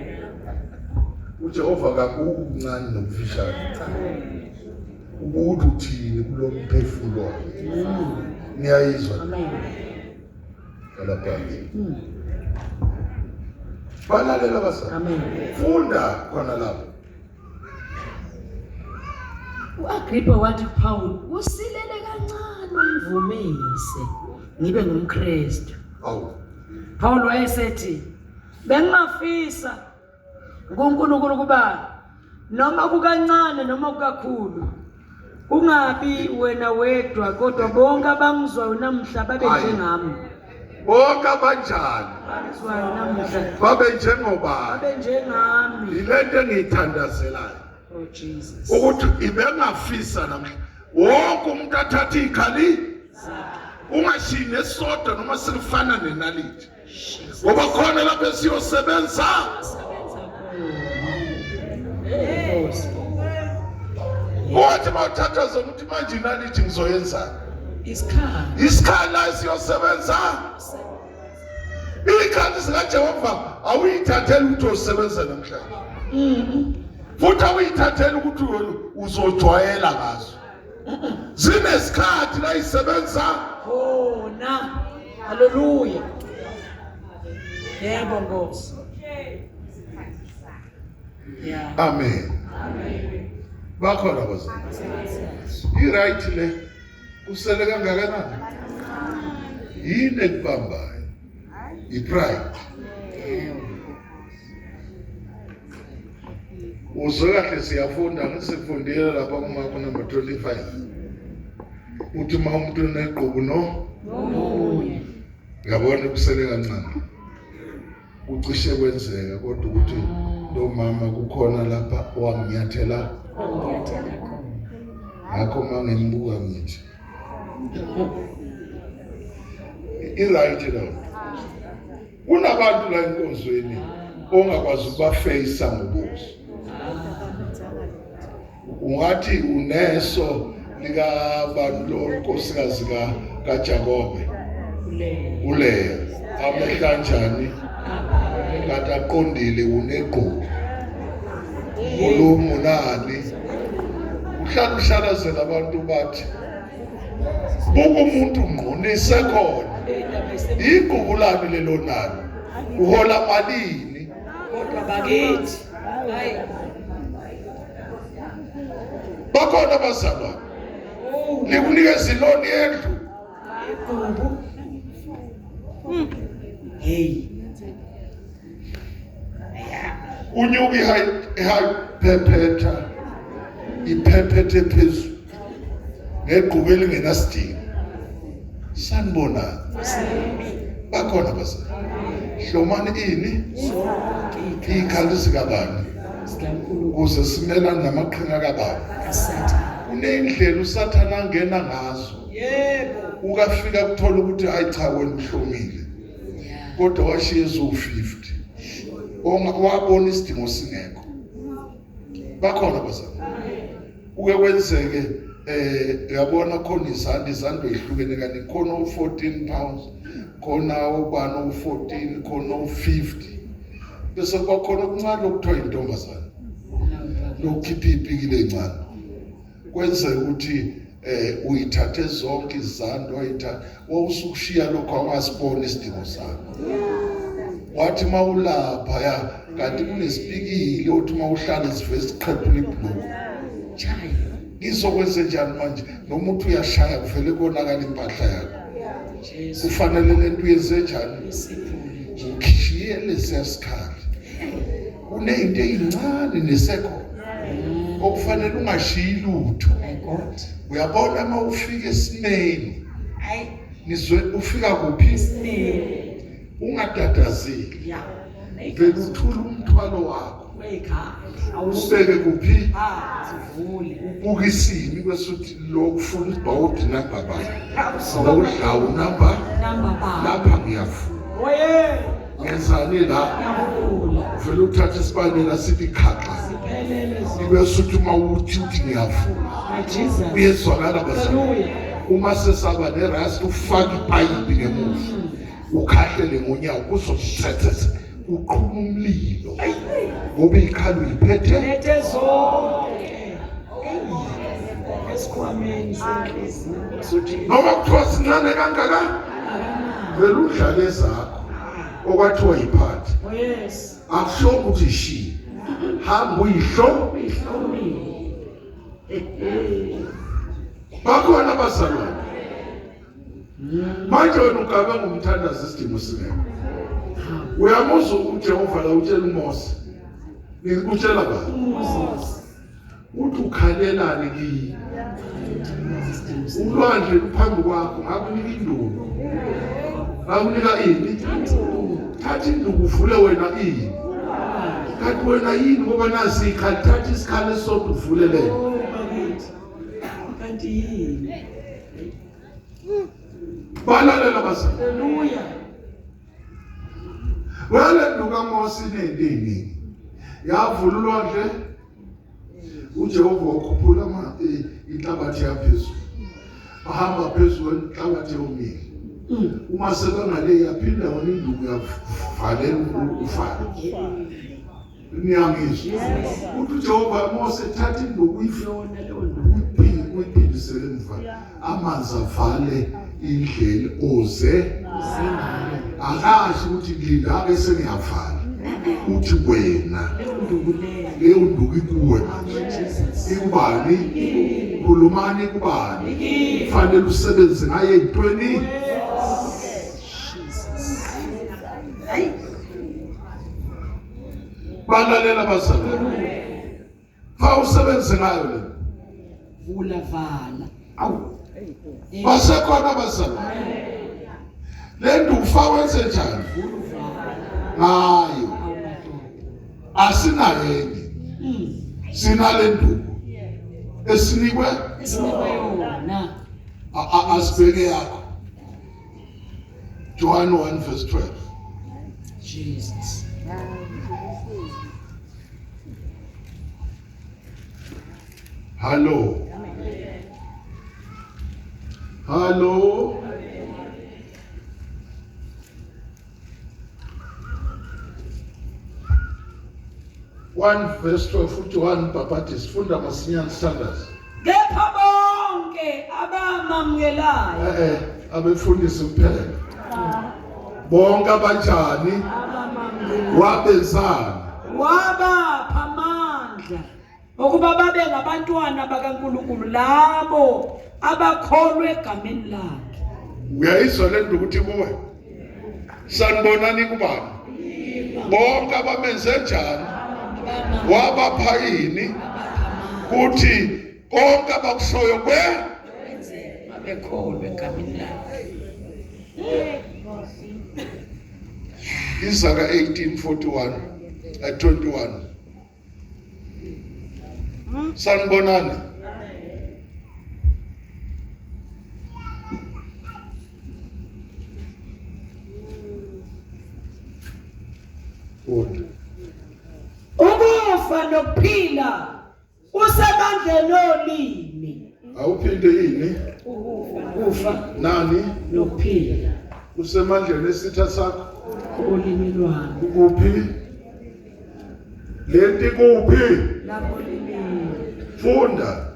uJehova kabuki ubuncane nobufishane. Ubuthi uthini kulo mphefumulo wakhe. Niyayizwa. Amen. Hlala phansi. Balalela abazali. Amen. Funda khona lapho. U-Agrippa wathi kuPawulu, usilele kancane ungivumise ngibe ngumKristu. Awu. Paul wayesethi, bengingafisa kuNkulunkulu kuba noma kukancane noma kukakhulu kungabi wena wedwa kodwa bonke abangizwayo namuhla babe njengami. Bonke abanjani? Abangizwayo namuhla babe njengobani? Babe njengami. Yilento engiyithandazelayo. Oh Jesus. Ukuthi ibengafisa namhla wonke umuntu athathe ikhali ungashiyi nesodwa noma silifana nenaliti. Ngoba khona lapho esiyosebenza. Wathi mawuthatha zona uthi manje inaliti ngizoyenzani? Isikhala. Isikhala esiyosebenza. Ikhali zikaJehova awuyithatheli ukuthi usebenza namhlanje. Futhi awuyithatheli ukuthi uzojwayela ngazo. Zinesikhathi la isebenza khona. Haleluya. Yebo Nkosi. Yeah. Amen. Amen. Bakhona bazalwane. I-right le usele kangakanani? Yini ekubambayo? I-pride. Uzwe kahle siyafunda ngisifundile lapha kumakho number 25. Uthi uma umuntu unegqubu no nomunye. Uyabona kusele kancane. Kucishe kwenzeka kodwa ukuthi lo mama kukhona lapha owanginyathela Onginyathela khona. Ngakho uma ngimbuka ngithi i-right leyo. Kunabantu la enkonzweni ongakwazi ukubafeyisa ngobuso. Ungathi uneso likabani lo nkosikazi ka kaJakobe uLeya amehla kanjani kanti aqondile unegqubu ulumu nani uhlala ushalazela abantu bathi buka umuntu ngqonise khona igqubu lami lelo nalo uhola malini kodwa bakithi hayi Bakhona abazalwane. Likunikeza iloni yendlu. Igqubu. Hey. Unyuka i-high phephetha iphephethe phezulu ngegqubu elingenasidingo. Sanibonani. Bakhona abazalwane. Hlomani ini? Ikhali zikabani? Ukuze simelane namaqhinga kabani? Kuneyindlela uSathane angena ngazo. Yebo. Ukafika kuthola ukuthi hayi cha wena uhlomile. Kodwa washiya eziwu-50. Wabona isidingo singekho. Bakhona abazalwane. Kuke kwenzeke eh uyabona khona izandla izandla ezihlukene kanti khona u14 pounds khona ubani u14 khona u50 bese kuba khona okuncane okuthiwa intombazane lokukhipha ipiki lencane kwenzeka ukuthi eh uyithathe zonke izandla wayithatha wawusukushiya lokho awasibona isidingo sakho wathi mawulapha ya kanti kunesipikili othi mawuhlala sivele siqhephula ibhuluku ngizokwenze njani manje noma uthi uyashaya kuvele konakala impahla yakho kufanele lento uyenze njani ukhishiye lesiya sikhali kuneyinto eyincane nesekhona okufanele ungashiyi lutho uyabona uma ufika esimeni ngizwe ufika kuphi ungatatazeli vele uthule umthwalo wakho ubeke kuphi ubuka isimi kwesuthi lokufuna ibhawudi namba bani nokudla unamba lapha ngiyavula ngenzani la uvele uthathe isibanela sithi khaxa ibese uthi uma uthi uthi ngiyavula uyezwakala bazalwane uma sesaba nerust ufake ipayipi ngemuva ukhahlele ngonyawo kuzothethethe uqhuma umlilo ngoba ikhalo uyiphethe Lethe zonke. Esikhwameni senhliziyo. noma kuthiwa sincane kangaka vele udlale ezakho okwathiwa yiphathi Oh yes. akusho ukuthi ishiye hamba uyihlo Uyihlomile. bakhona abazalwane manje wena ugabe ngumthandazo isidingo singekho uyamuzwa uJehova la utshela uMose ngikutshela bani uthi ukhalelani kimi ulwandle luphambi kwakho ngakunika induku ngakunika ini thatha induku uvule wena ini kanti wena yini ngoba nasi ikhali thatha isikhali esisodwa uvulelele kanti yini balalela bazalwane haleluya wale nduka Mose inento eyiningi yavula ulwandle uJehova wakhuphula ama inhlabathi yaphezulu bahamba phezulu kwenhlabathi yomile Uma sebengale yaphinda yona induku yavalela ufaro. Niyangizwa? Uthi uJehova Mose thatha induku Yona leyo nduku. uyiphindisele emva. Amanzi avale indlela oze Uze ngayo. Akasho ukuthi linda bese ngiyavala. Uthi wena Leyo nduku leyo. Leyo nduku ikuwe manje. Jesus. Ikubani? Khulumani kubani? Fanele usebenze ngaye entweni. Jesus. Hayi. Balalela bazalwane. Fa usebenze ngayo le. Vula vala. Awu. Basekhona bazalwane. Le nduku fa wenze njani? Vula vala. Ngayo. Awu madoda. Asinayo enye. Sinale nduku esinikwe Esinikwe yona. Asibheke yakho. John 1 verse 12. Jesus. Hello. Hello. 1 verse 12 futhi 1 Baptist funda masinyane sithandaze. Kepha bonke abamamukelayo Abefundisi kuphela. Bonke abanjani abamamukelayo wabenzani? Wabapha amandla ukuba babe ngabantwana bakaNkulunkulu labo abakholwe egameni lakhe. Uyayizwa le nto ukuthi kuwe. Sanibonani kubani? Bonke abamenze njani? Wabapha yini? Kuthi konke abakushoyo kwe Babekholwe egameni lakhe. Isaka 1841 at 21. Sanibonani. Funda. Ukufa nokuphila kusemandleni olimi. Awuphinde yini? Ukufa Nani? nokuphila Kusemandleni esitha sakho. Olimi lwami. Ukuphi? Lenti kuphi? Lapho limini. Funda.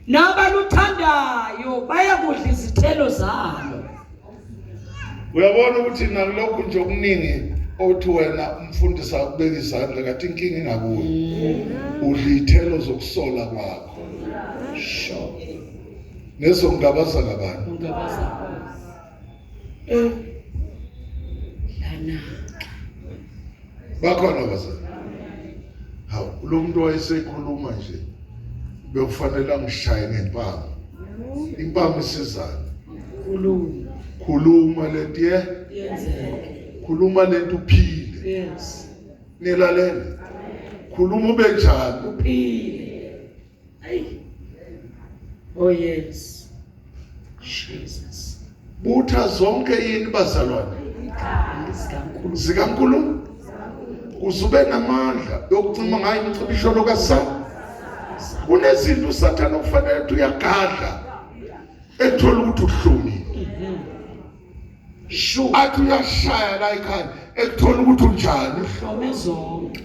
Nabaluthandayo bayakudla izithelo zalo. Uyabona ukuthi nakulokhu nje okuningi othi wena umfundisi akubeka izandla kathi inkinga ingakuwe. Udla izithelo zokusola kwakho. Sure. Nezongabaza ngabantu. Ungabaza. Lana. Bakhona bazali. Hawu lo muntu wayesekhuluma nje bekufanele angishaye ngempama. Impama isizana. Khuluma. Khuluma lento ye. Yenzeke. Khuluma lento uphile. Yes. Nilalele. Khuluma ube njani? Uphile. Ay. Oh yes. Jesus. Butha zonke yini bazalwane? Izikankulu. ZikaNkulunkulu. Uzube namandla yokucima ngayo imicibisholo kaSathane. Kunezinto uSathane okufanele ukuthi uyagadla ethola ukuthi uhlomile. Sure. Athi uyashaya la ekhaya ekuthola ukuthi unjani. Uhlome zonke.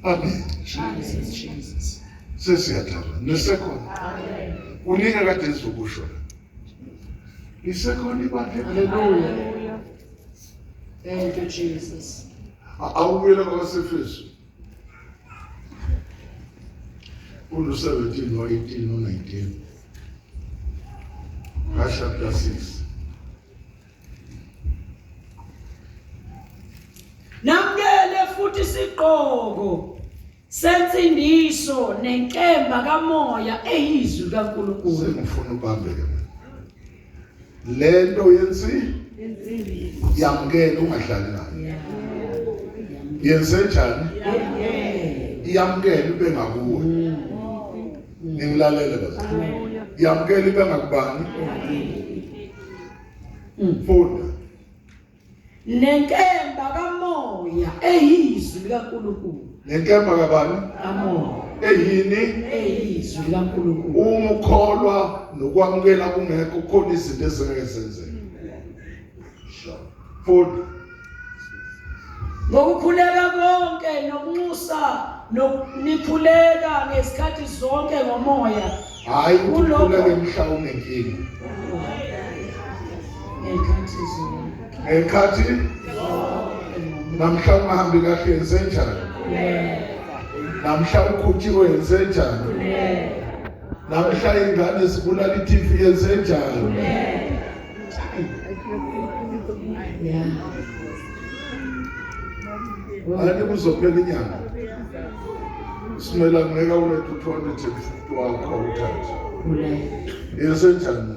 Amen. Jesus, Jesus. Sesiyadlala. Nisekhona. Kuningi kade sizokusho la. Lisekhona ibandla. Hallelujah. Thank you, Jesus. Awubuyele kwabaseFesu. Ulu 17 no 18 no 19. Ka chapter 6. Namukele futhi isigqoko sensindiso nenkemba kamoya eyizwi likaNkulunkulu. Sengifuna ubambe ke mina. Lento yensi yamkele ungadlali nayo. Yenze njani? Yamkele ube ngakuwe. Ningilalele bazalwane. Yamkele ibe ngakubani? Funda. Nenkemba kamoya eyizwi likaNkulunkulu. Nenkemba kabani? Kamoya. Eyini? Eyizwi likaNkulunkulu. Uma ukholwa nokwamukela kungekho kukhona izinto ezingeke zenzeke. Funda. Ngokukhuleka konke nokunxusa nikhuleka ngezikhathi zonke ngomoya. Hayi ukuthi ukhuleke mhla unenkinga. Ngezikhathi zonke. Ngezikhathi namhla ungahambi kahle yenzenjani? Namhla ukhuthiwe yenzenjani? Namhla ingane zibulala i-TV yenzenjani? Yeah. Ani kuzophela inyanga. Simela ngeke ulethe u-250 wakho uthathe. Yenzenjani?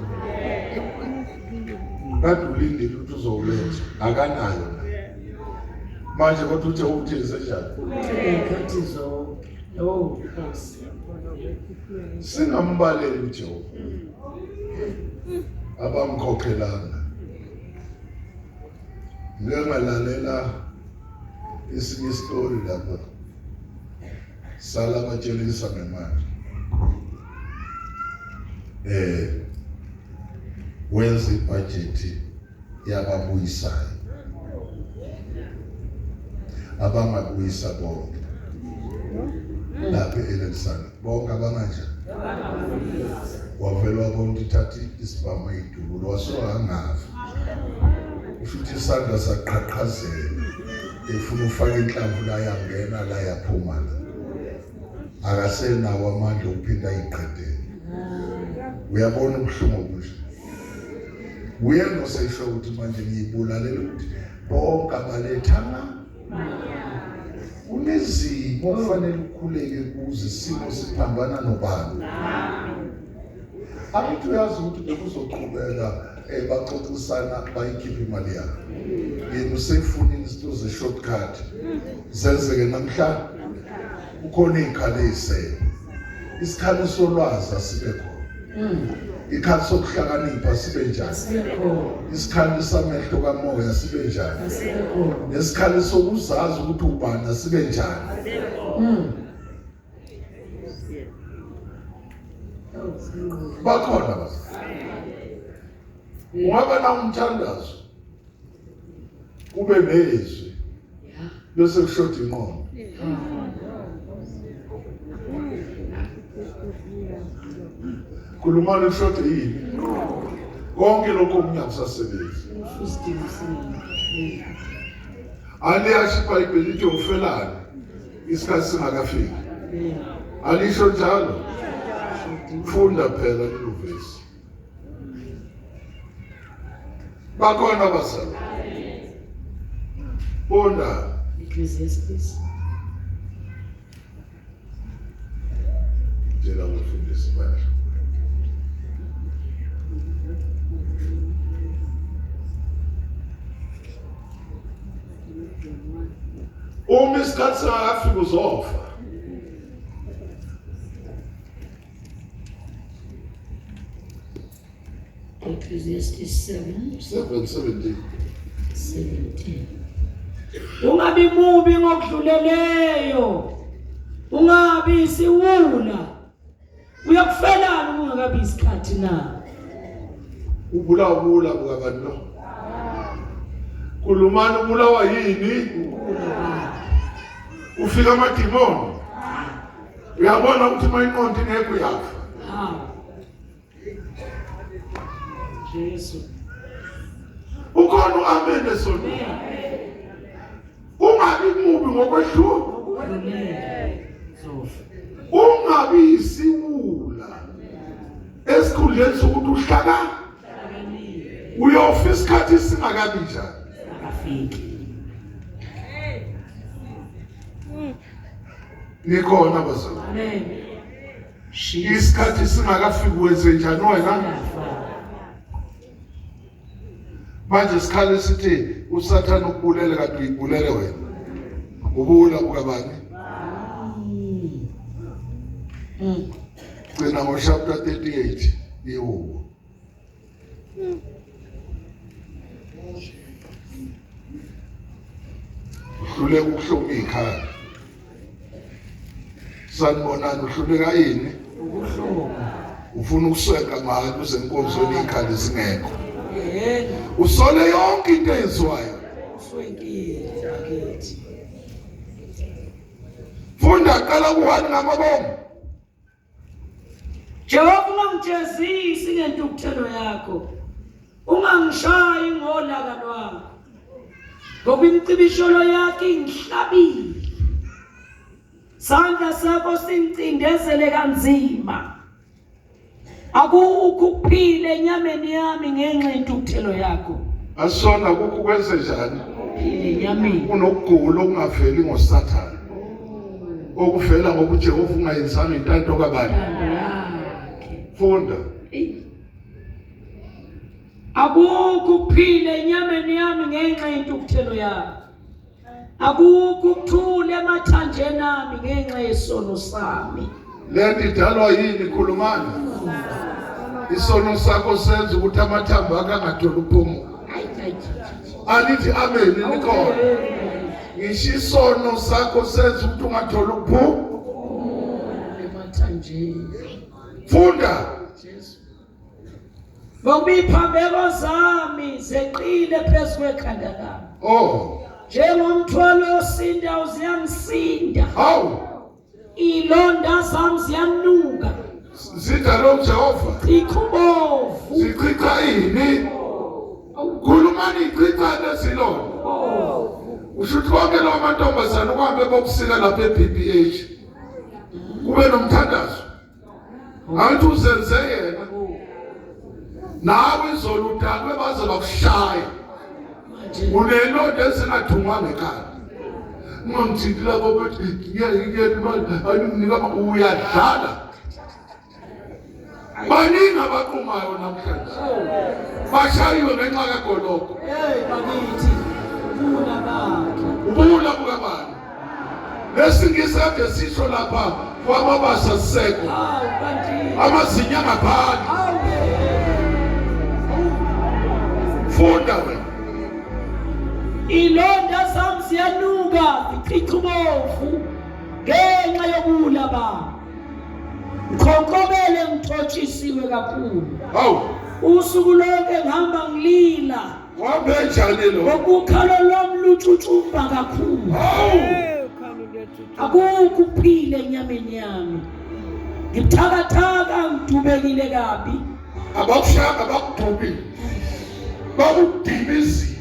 Kade ulindile ukuthi uzowuletha akanayo naye. Manje kodwa uthe uthi yenzenjani? Ngekhathi zonke. Oh, Nkosi. Singambaleli uJehova. Abamkhokhelanga. Ngike ngalalela esinye isitori lapha sala batshelisa ngemali. Wenza ibhajethi yababuyisayo abangabuyisa bonke lapha e-Alexander bonke abanganjani wavele wabona ukuthi ithatha isibhamu eyidubula wasuka angafi usho ukuthi isandla saqhaqhazela efuna ufaka inhlamvu la yangena la yaphuma la akasenawo amandla okuphinda ayiqedele uyabona ubuhlungu obunje uyena osesho ukuthi manje ngiyibulalela ukuthi bonke abalethanga kunezimo okufanele ukhuleke kuze isimo siphambana nobani angithi uyazi ukuthi bekuzoqhubeka um baxoxisana bayikhiphe imali yabo yena usefuna izinto ze-shortcut zenzeke namhlanje kukhona iy'khali ey'sele isikhali solwazi asibe khona ikhali sokuhlakanipha sibe njani isikhali samehlo kamoya sibe njani nesikhali sokuzazi ukuthi ubani sibe njani bakhona bas ungaba na umthandazo kube nezwi bese kushoda inqondo khulumani kushoda yini konke lokho okunye akusasebenzi aliyasho ibhayibheli lithi ufelani isikhathi singakafiki alisho njalo funda phela lelo vesi bakhona abazalwane funda Ecclesiastes tshela abafundisi bandla uma isikhathi singakafiki uzofa Ecclesiastes 7 7:17 17 Ungabi mubi ngokudluleleyo ungabi isiwula uyakufelana kungakabi isikhathi na ubulawa ubula bukabani lo kulumani ubulawa yini ufika amadimoni uyabona ukuthi uma inqondo ingekho uyafa Jesu ukhona uamen esonweni ungabi mubi ngokwehluka ungabi isiwula esikhundleni sokuthi uhlaka uyofa isikhathi singakabi njani akafiki nikhona bazalwane amen isikhathi singakafiki wenze njani wena manje isikhali sithi usathane ukubulele kanti uyibulele wena ubula ukabani gcina ngochapter 38 ihubo uhluleka ukuhloma ikhaya. Sanibonani, uhluleka ini? Ukuhloma. Ufuna ukuswenka mahhala uze enkonzweni iy'khali zingekho. Yena Usole yonke into eyenziwayo. uswenkile bakithi. Funda qala ku-1 ngamabomu. Jehova ungangijezisi ngentukuthelo yakho. Ungangishayi ngolaka lwakho. Ngoba imicibisholo yakho ingihlabile. Sandla sakho singicindezele kanzima. Akukho ukuphila enyameni yami ngenxa yentukuthelo yakho. Asona kukho kwenze njani? Phila enyameni. Unokugula okungaveli ngoSathane. Okuvela ngoba uJehova ungayenzanga intando kabani. Intando yakhe. Funda. Eyi. Akukho ukuphila enyameni yami ngenxa yentukuthelo yakho. Akukho ukuthula emathanjeni ami ngenxa yesono sami. Lento idalwa yini khulumani? Isono sakho senza ukuthi amathambo akhe angatholi ukuphumula. Ayi, ayi, Anithi amen nikhona. Ngisho isono sakho senza ukuthi ungatholi ukuphumula. Emathanjeni. Funda. Jesu. Ngoba iphambeko zami zeqile phezu kwekhanda lami. Oh. Njengomthwalo osindayo ziyangisinda. Hawu. Ilonda zami ziyanuka. Zidalwe uJehova. Chichubovu. Zichicha ini? Khulumani ichicha lesilonda. Usho ukuthi konke lawo mantombazane ukuhambe bokusika lapha e-BBH. Kube nomthandazo. Angithi uzenze yena. Nawe izolo udakwe baze bakushaya. Unelonda ezingathungwanga ekhanda. Ungangithinti lapho bethi ngiyeke imali ayinginika uyadlala. Baningi abaqumayo namhlanje. Bashayiwe ngenxa kagoloko. Hey bakithi, ubula bakhe. Ubula bukabani? Lesingisi kade sisho lapha kwamabasa siseko. Hawu kanti. Amazinyo angaphandle. Hawu. Funda wena. Ilonda zami ziyanuka zichichubovu ngenxa yobula bami. Ngikhonkobele ngithotshisiwe kakhulu. Hawu. Usuku lonke ngihamba ngilila. Uhambe njani lo? Ngoba ukhalo lwami lutshutshumba kakhulu. Hawu. Akukho ukuphila enyameni yami. Ngibuthakathaka ngidubekile kabi. Abakushayanga bakudubile. Bakudibizile.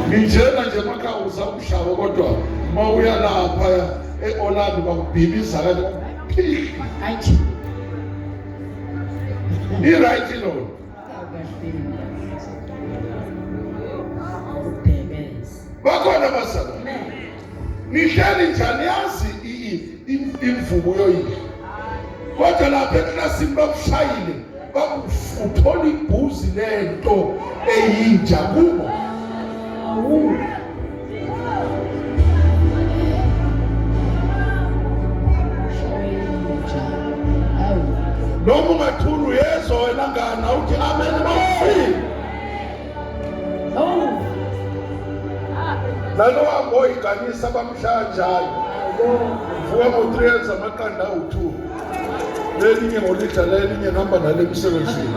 Nginjena nje emakhaya usakushaya kodwa uma uya lapha e-Orlando bakubhibiza kanje phihli. Ayi. I-right lona. Bakhona abazalwane. Nihleli njani yazi imvubu yoyidla. Kodwa lapha eklasini bakushayile bakufuthola ibhuzi lento eyinja kubo. Awu. Noma ungathula uyezwa wena ngana uthi amen bafile. Awu. Nalowa ngoyiganisa bamshaya njalo. Vuka ngo-3 years amaqanda awu-2. Lelinye ngolidla lelinye ngihamba nalo emsebenzini.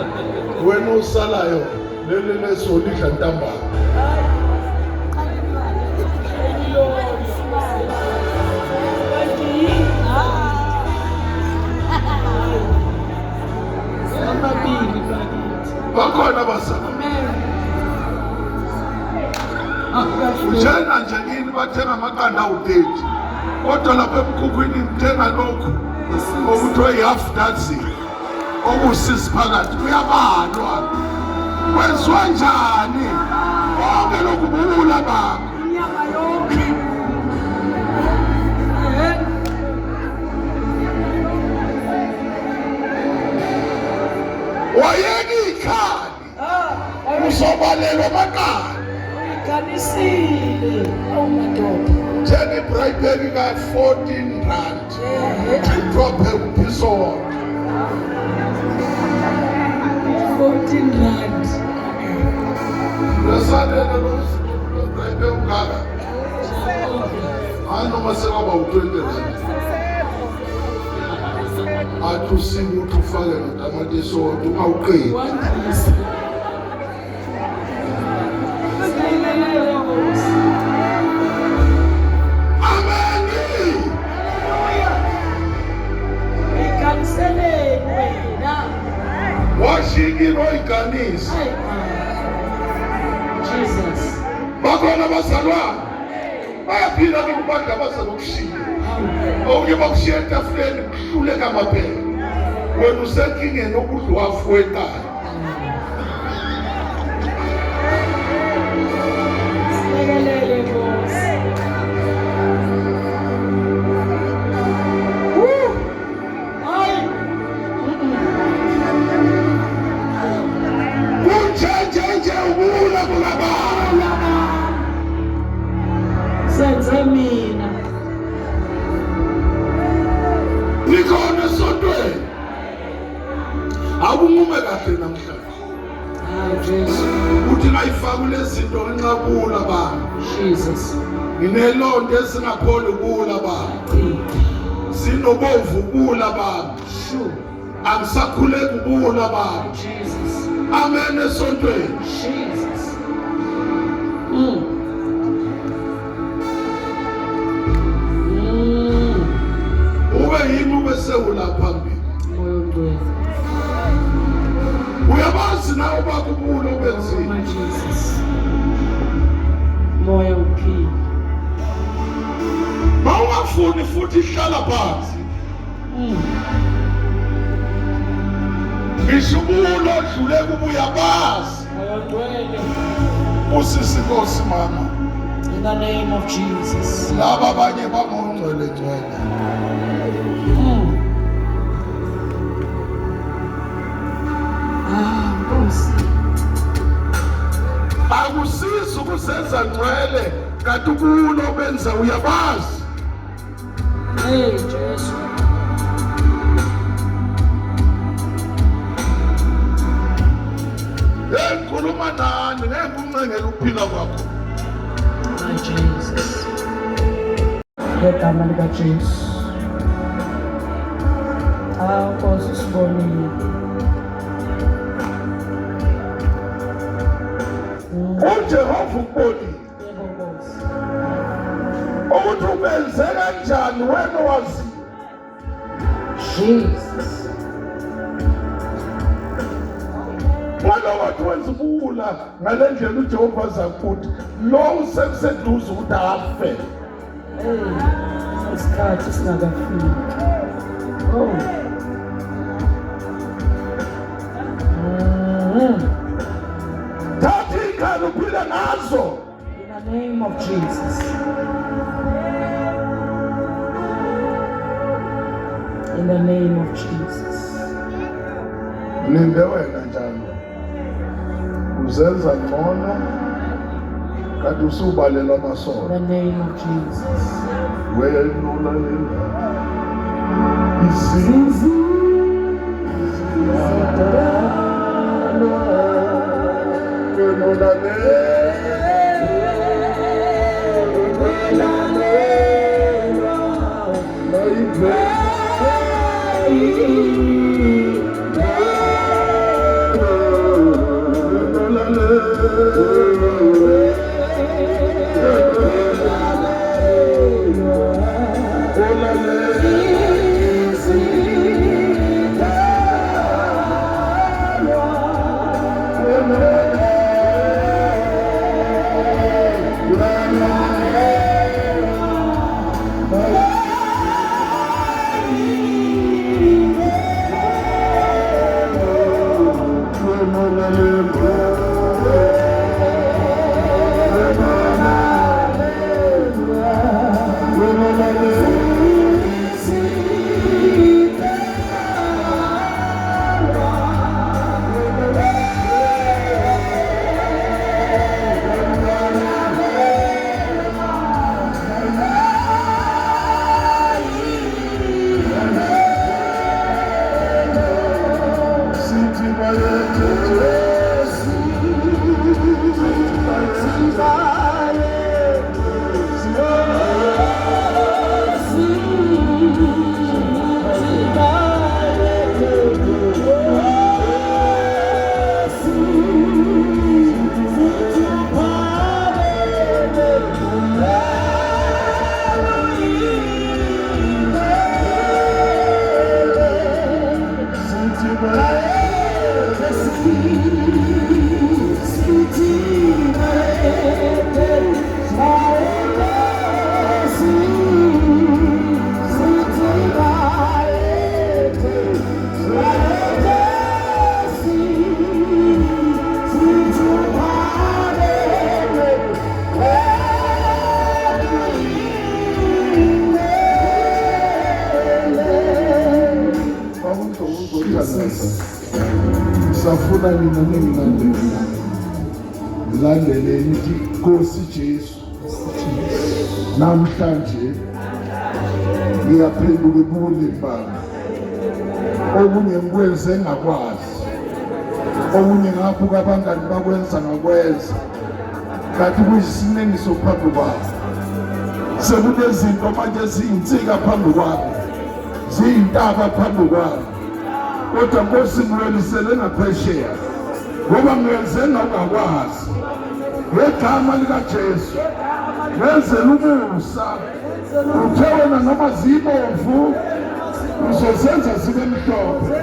Wena osalayo leli lesolidla ntambama. Amabili bakithi. Bakhona abazalwane. Njena nje kini bathenga amaqanda awu-30 kodwa lapha emkhukhwini nithenga lokhu okuthiwa i-half dozen okusisi phakathi kuyabalwa kwenziwa njani konke lokhu buwula bakho. Inyama yonke. Wayeka iy'khali uzobalelwa amaqanda. Uyiganisile. Awu madoda. Thenga i-braai pack ka-14 rand kuthiwa pheka uphiso wonke. 14 rand. Lesanele lo braai pack ungaka. u-20 rand. Athi usike ukuthi ufake notamatisi wodwa ungawuqedi. Wandisa. Silekelele Nkosi. Ameni. Iganiseleni wena. Washikile oyiganisa. Hayi. Jesus. Bakhona abazalwane bayaphila kukubandla abazalokushiya. Okunye bakushiya etafuleni kuhluleka amaphela. Wena usenkingeni okudla uhafu weqala. Silekelele Nkosi. Woo! Hayi. Kunjenje nje ubula kulabana. Senze mina. Nikhona esontweni. Awunqume kahle namhlanje. Hayi Jesu. Uthi ngayifaka kulezi zinto ngenxa baba. Jesus. Nginelonto esingapholi kula baba. Chitha. Sinobovu kula baba. Sure. Angisakhuleki kula baba. Jesus. Amen esontweni. Jesus. Mm. Mm. Ube yimi ube sewula phambili. Moya ongcwele. Uyabazi nawe bakubula Oh obenzile. my Jesus. Moya uphila. Mawungafuni futhi hlala phansi. Ngisho ubulo odlule kuba uyabazi. Moya ongcwele. Usisi Nkosi mama. In the name of Jesus. Laba abanye bangongcwele ngcwele. Ah, Nkosi. Akusizi ukusenza ngcwele kanti ubulo obenza uyabazi. Hey Jesu. Hey ngikhuluma nani ngeke uncengele ukuphila kwakho. My Jesus. Ngegama lika Jesu. Ah, Nkosi sibonile. uJehova ukubonile Yebo Nkosi. ukuthi ubenze kanjani wena waziyo. Jesus. Ngalokho wenza ubuwula ngale ndlela uJehova aza kuthi lo usekuseduze ukuthi afe. Hey, isikhathi singakafiki. Oh. Thatha iy'khali uphile ngazo. In the name of Jesus. In the name of Jesus. Linde wena njalo. Uzenza ngcono kanti usubalelwa In amasono. the name of Jesus. Wena ulalela izinto wena ulalela Safuna nina ningilandele. Ngilandeleni ithi Nkosi Jesu. Namhlanje ngiyaphenduka ebulimi bami. Okunye ngikwenze ngakwazi. Okunye ngabuka abangani bakwenza ngakwenza. Kanti kuyisinengiso phambi kwami. Sekunezinto manje eziyinsika phambi kwami. Ziyintaba phambi kwami. Kodwa Nkosi ngiwelisele ngaphesheya ngoba ngenze ngakwazi ngegama likaJesu ngenzela umusa uthe wena noma zibomvu uzozenza zibe mhlophe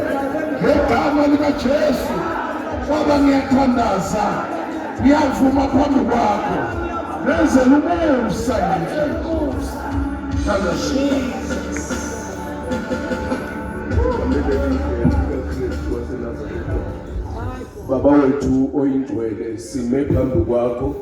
ngegama likaJesu baba ngiyathandaza ngiyavuma phambi kwakho ngenzela umusa namhlanje. Baba wethu oyingcwele, sime phambi kwakho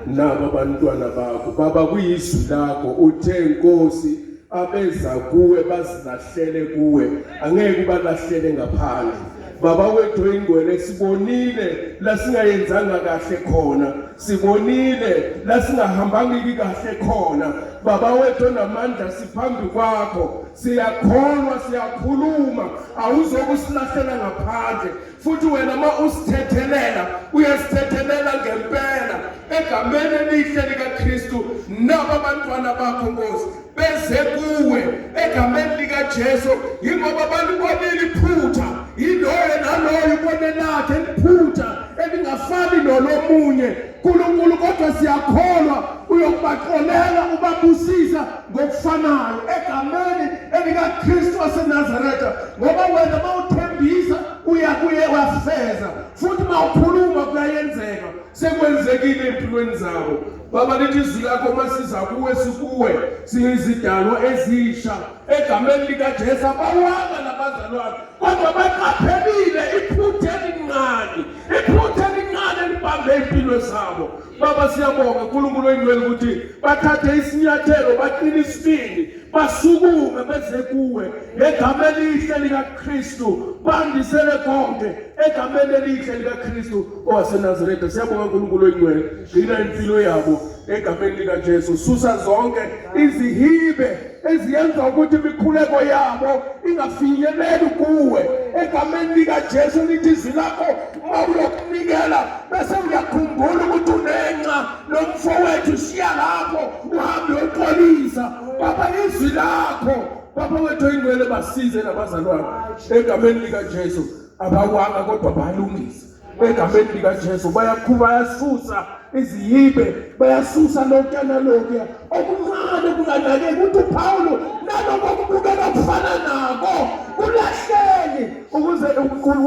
naba abantwana bakho Baba, kuyizwi lakho uthe Nkosi abeza kuwe bazilahlele kuwe, angeke ubalahlele ngaphandle. Baba wethu oyingcwele, sibonile la singayenzanga kahle khona, sibonile la singahambanga kahle khona. Baba wethu onamandla, siphambi kwakho, siyakholwa, siyakhuluma, awuzokusilahlela ngaphandle. Futhi wena ma usithethelela, uyasithethelela ngempela egameni elihle likaKristu. Naba abantwana bakho Nkosi beze kuwe egameni likaJesu, yingoba balibonile iphutha, yiloyo naloyo ubone lakhe liphutha elingafani nolomunye Nkulunkulu, kodwa siyakholwa uyokubaxolela ubabusisa ngokufanayo egameni elikaKristu waseNazaretha, ngoba wena mawuthembisa uyakuye wafeza, futhi mawukhuluma kuyayenzeka. Sekwenzekile empilweni zabo Baba. Lithi izwi lakho masiza kuwe sikuwe siyizidalwa ezisha egameni likaJesu. Abawanga nabazalwane, kodwa baqaphelile iphutha elincane, iphutha elincane elibambe impilo zabo. Baba, siyabonga uNkulunkulu oyingcwele ukuthi bathathe isinyathelo, baqine isibindi, basukume beze kuwe ngegama elihle likaKristu, bandisele konke egameni elihle likaKristu owaseNazaretha. Siyabonga uNkulunkulu oyingcwele, gcina impilo yabo egameni likaJesu, susa zonke izihibe eziyenza ukuthi imikhuleko yabo ingafinyeleli kuwe egameni likaJesu. Lithi izwi lakho uma uyokunikela bese uyakhumbula ukuthi unenxa nomfowethu, shiya lapho uhambe uyoxolisa. Baba, izwi lakho Baba wethu oyingcwele, basize nabazalwane egameni likaJesu. Abawanga kodwa bayalungisa egameni likaJesu, bayakhuba, bayasusa izihibe, bayasusa lokhuya nalokhuya okuncane kunganakeki. Ukuthi uPawulu naloko okubukeka kufana nako kulahleni ukuze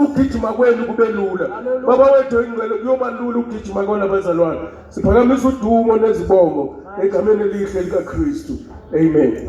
ukugijima kwenu kube lula. Baba wethu oyingcwele, kuyoba lula ukugijima kona bazalwane. Siphakamisa udumo nezibongo egameni elihle likaKristu, amen.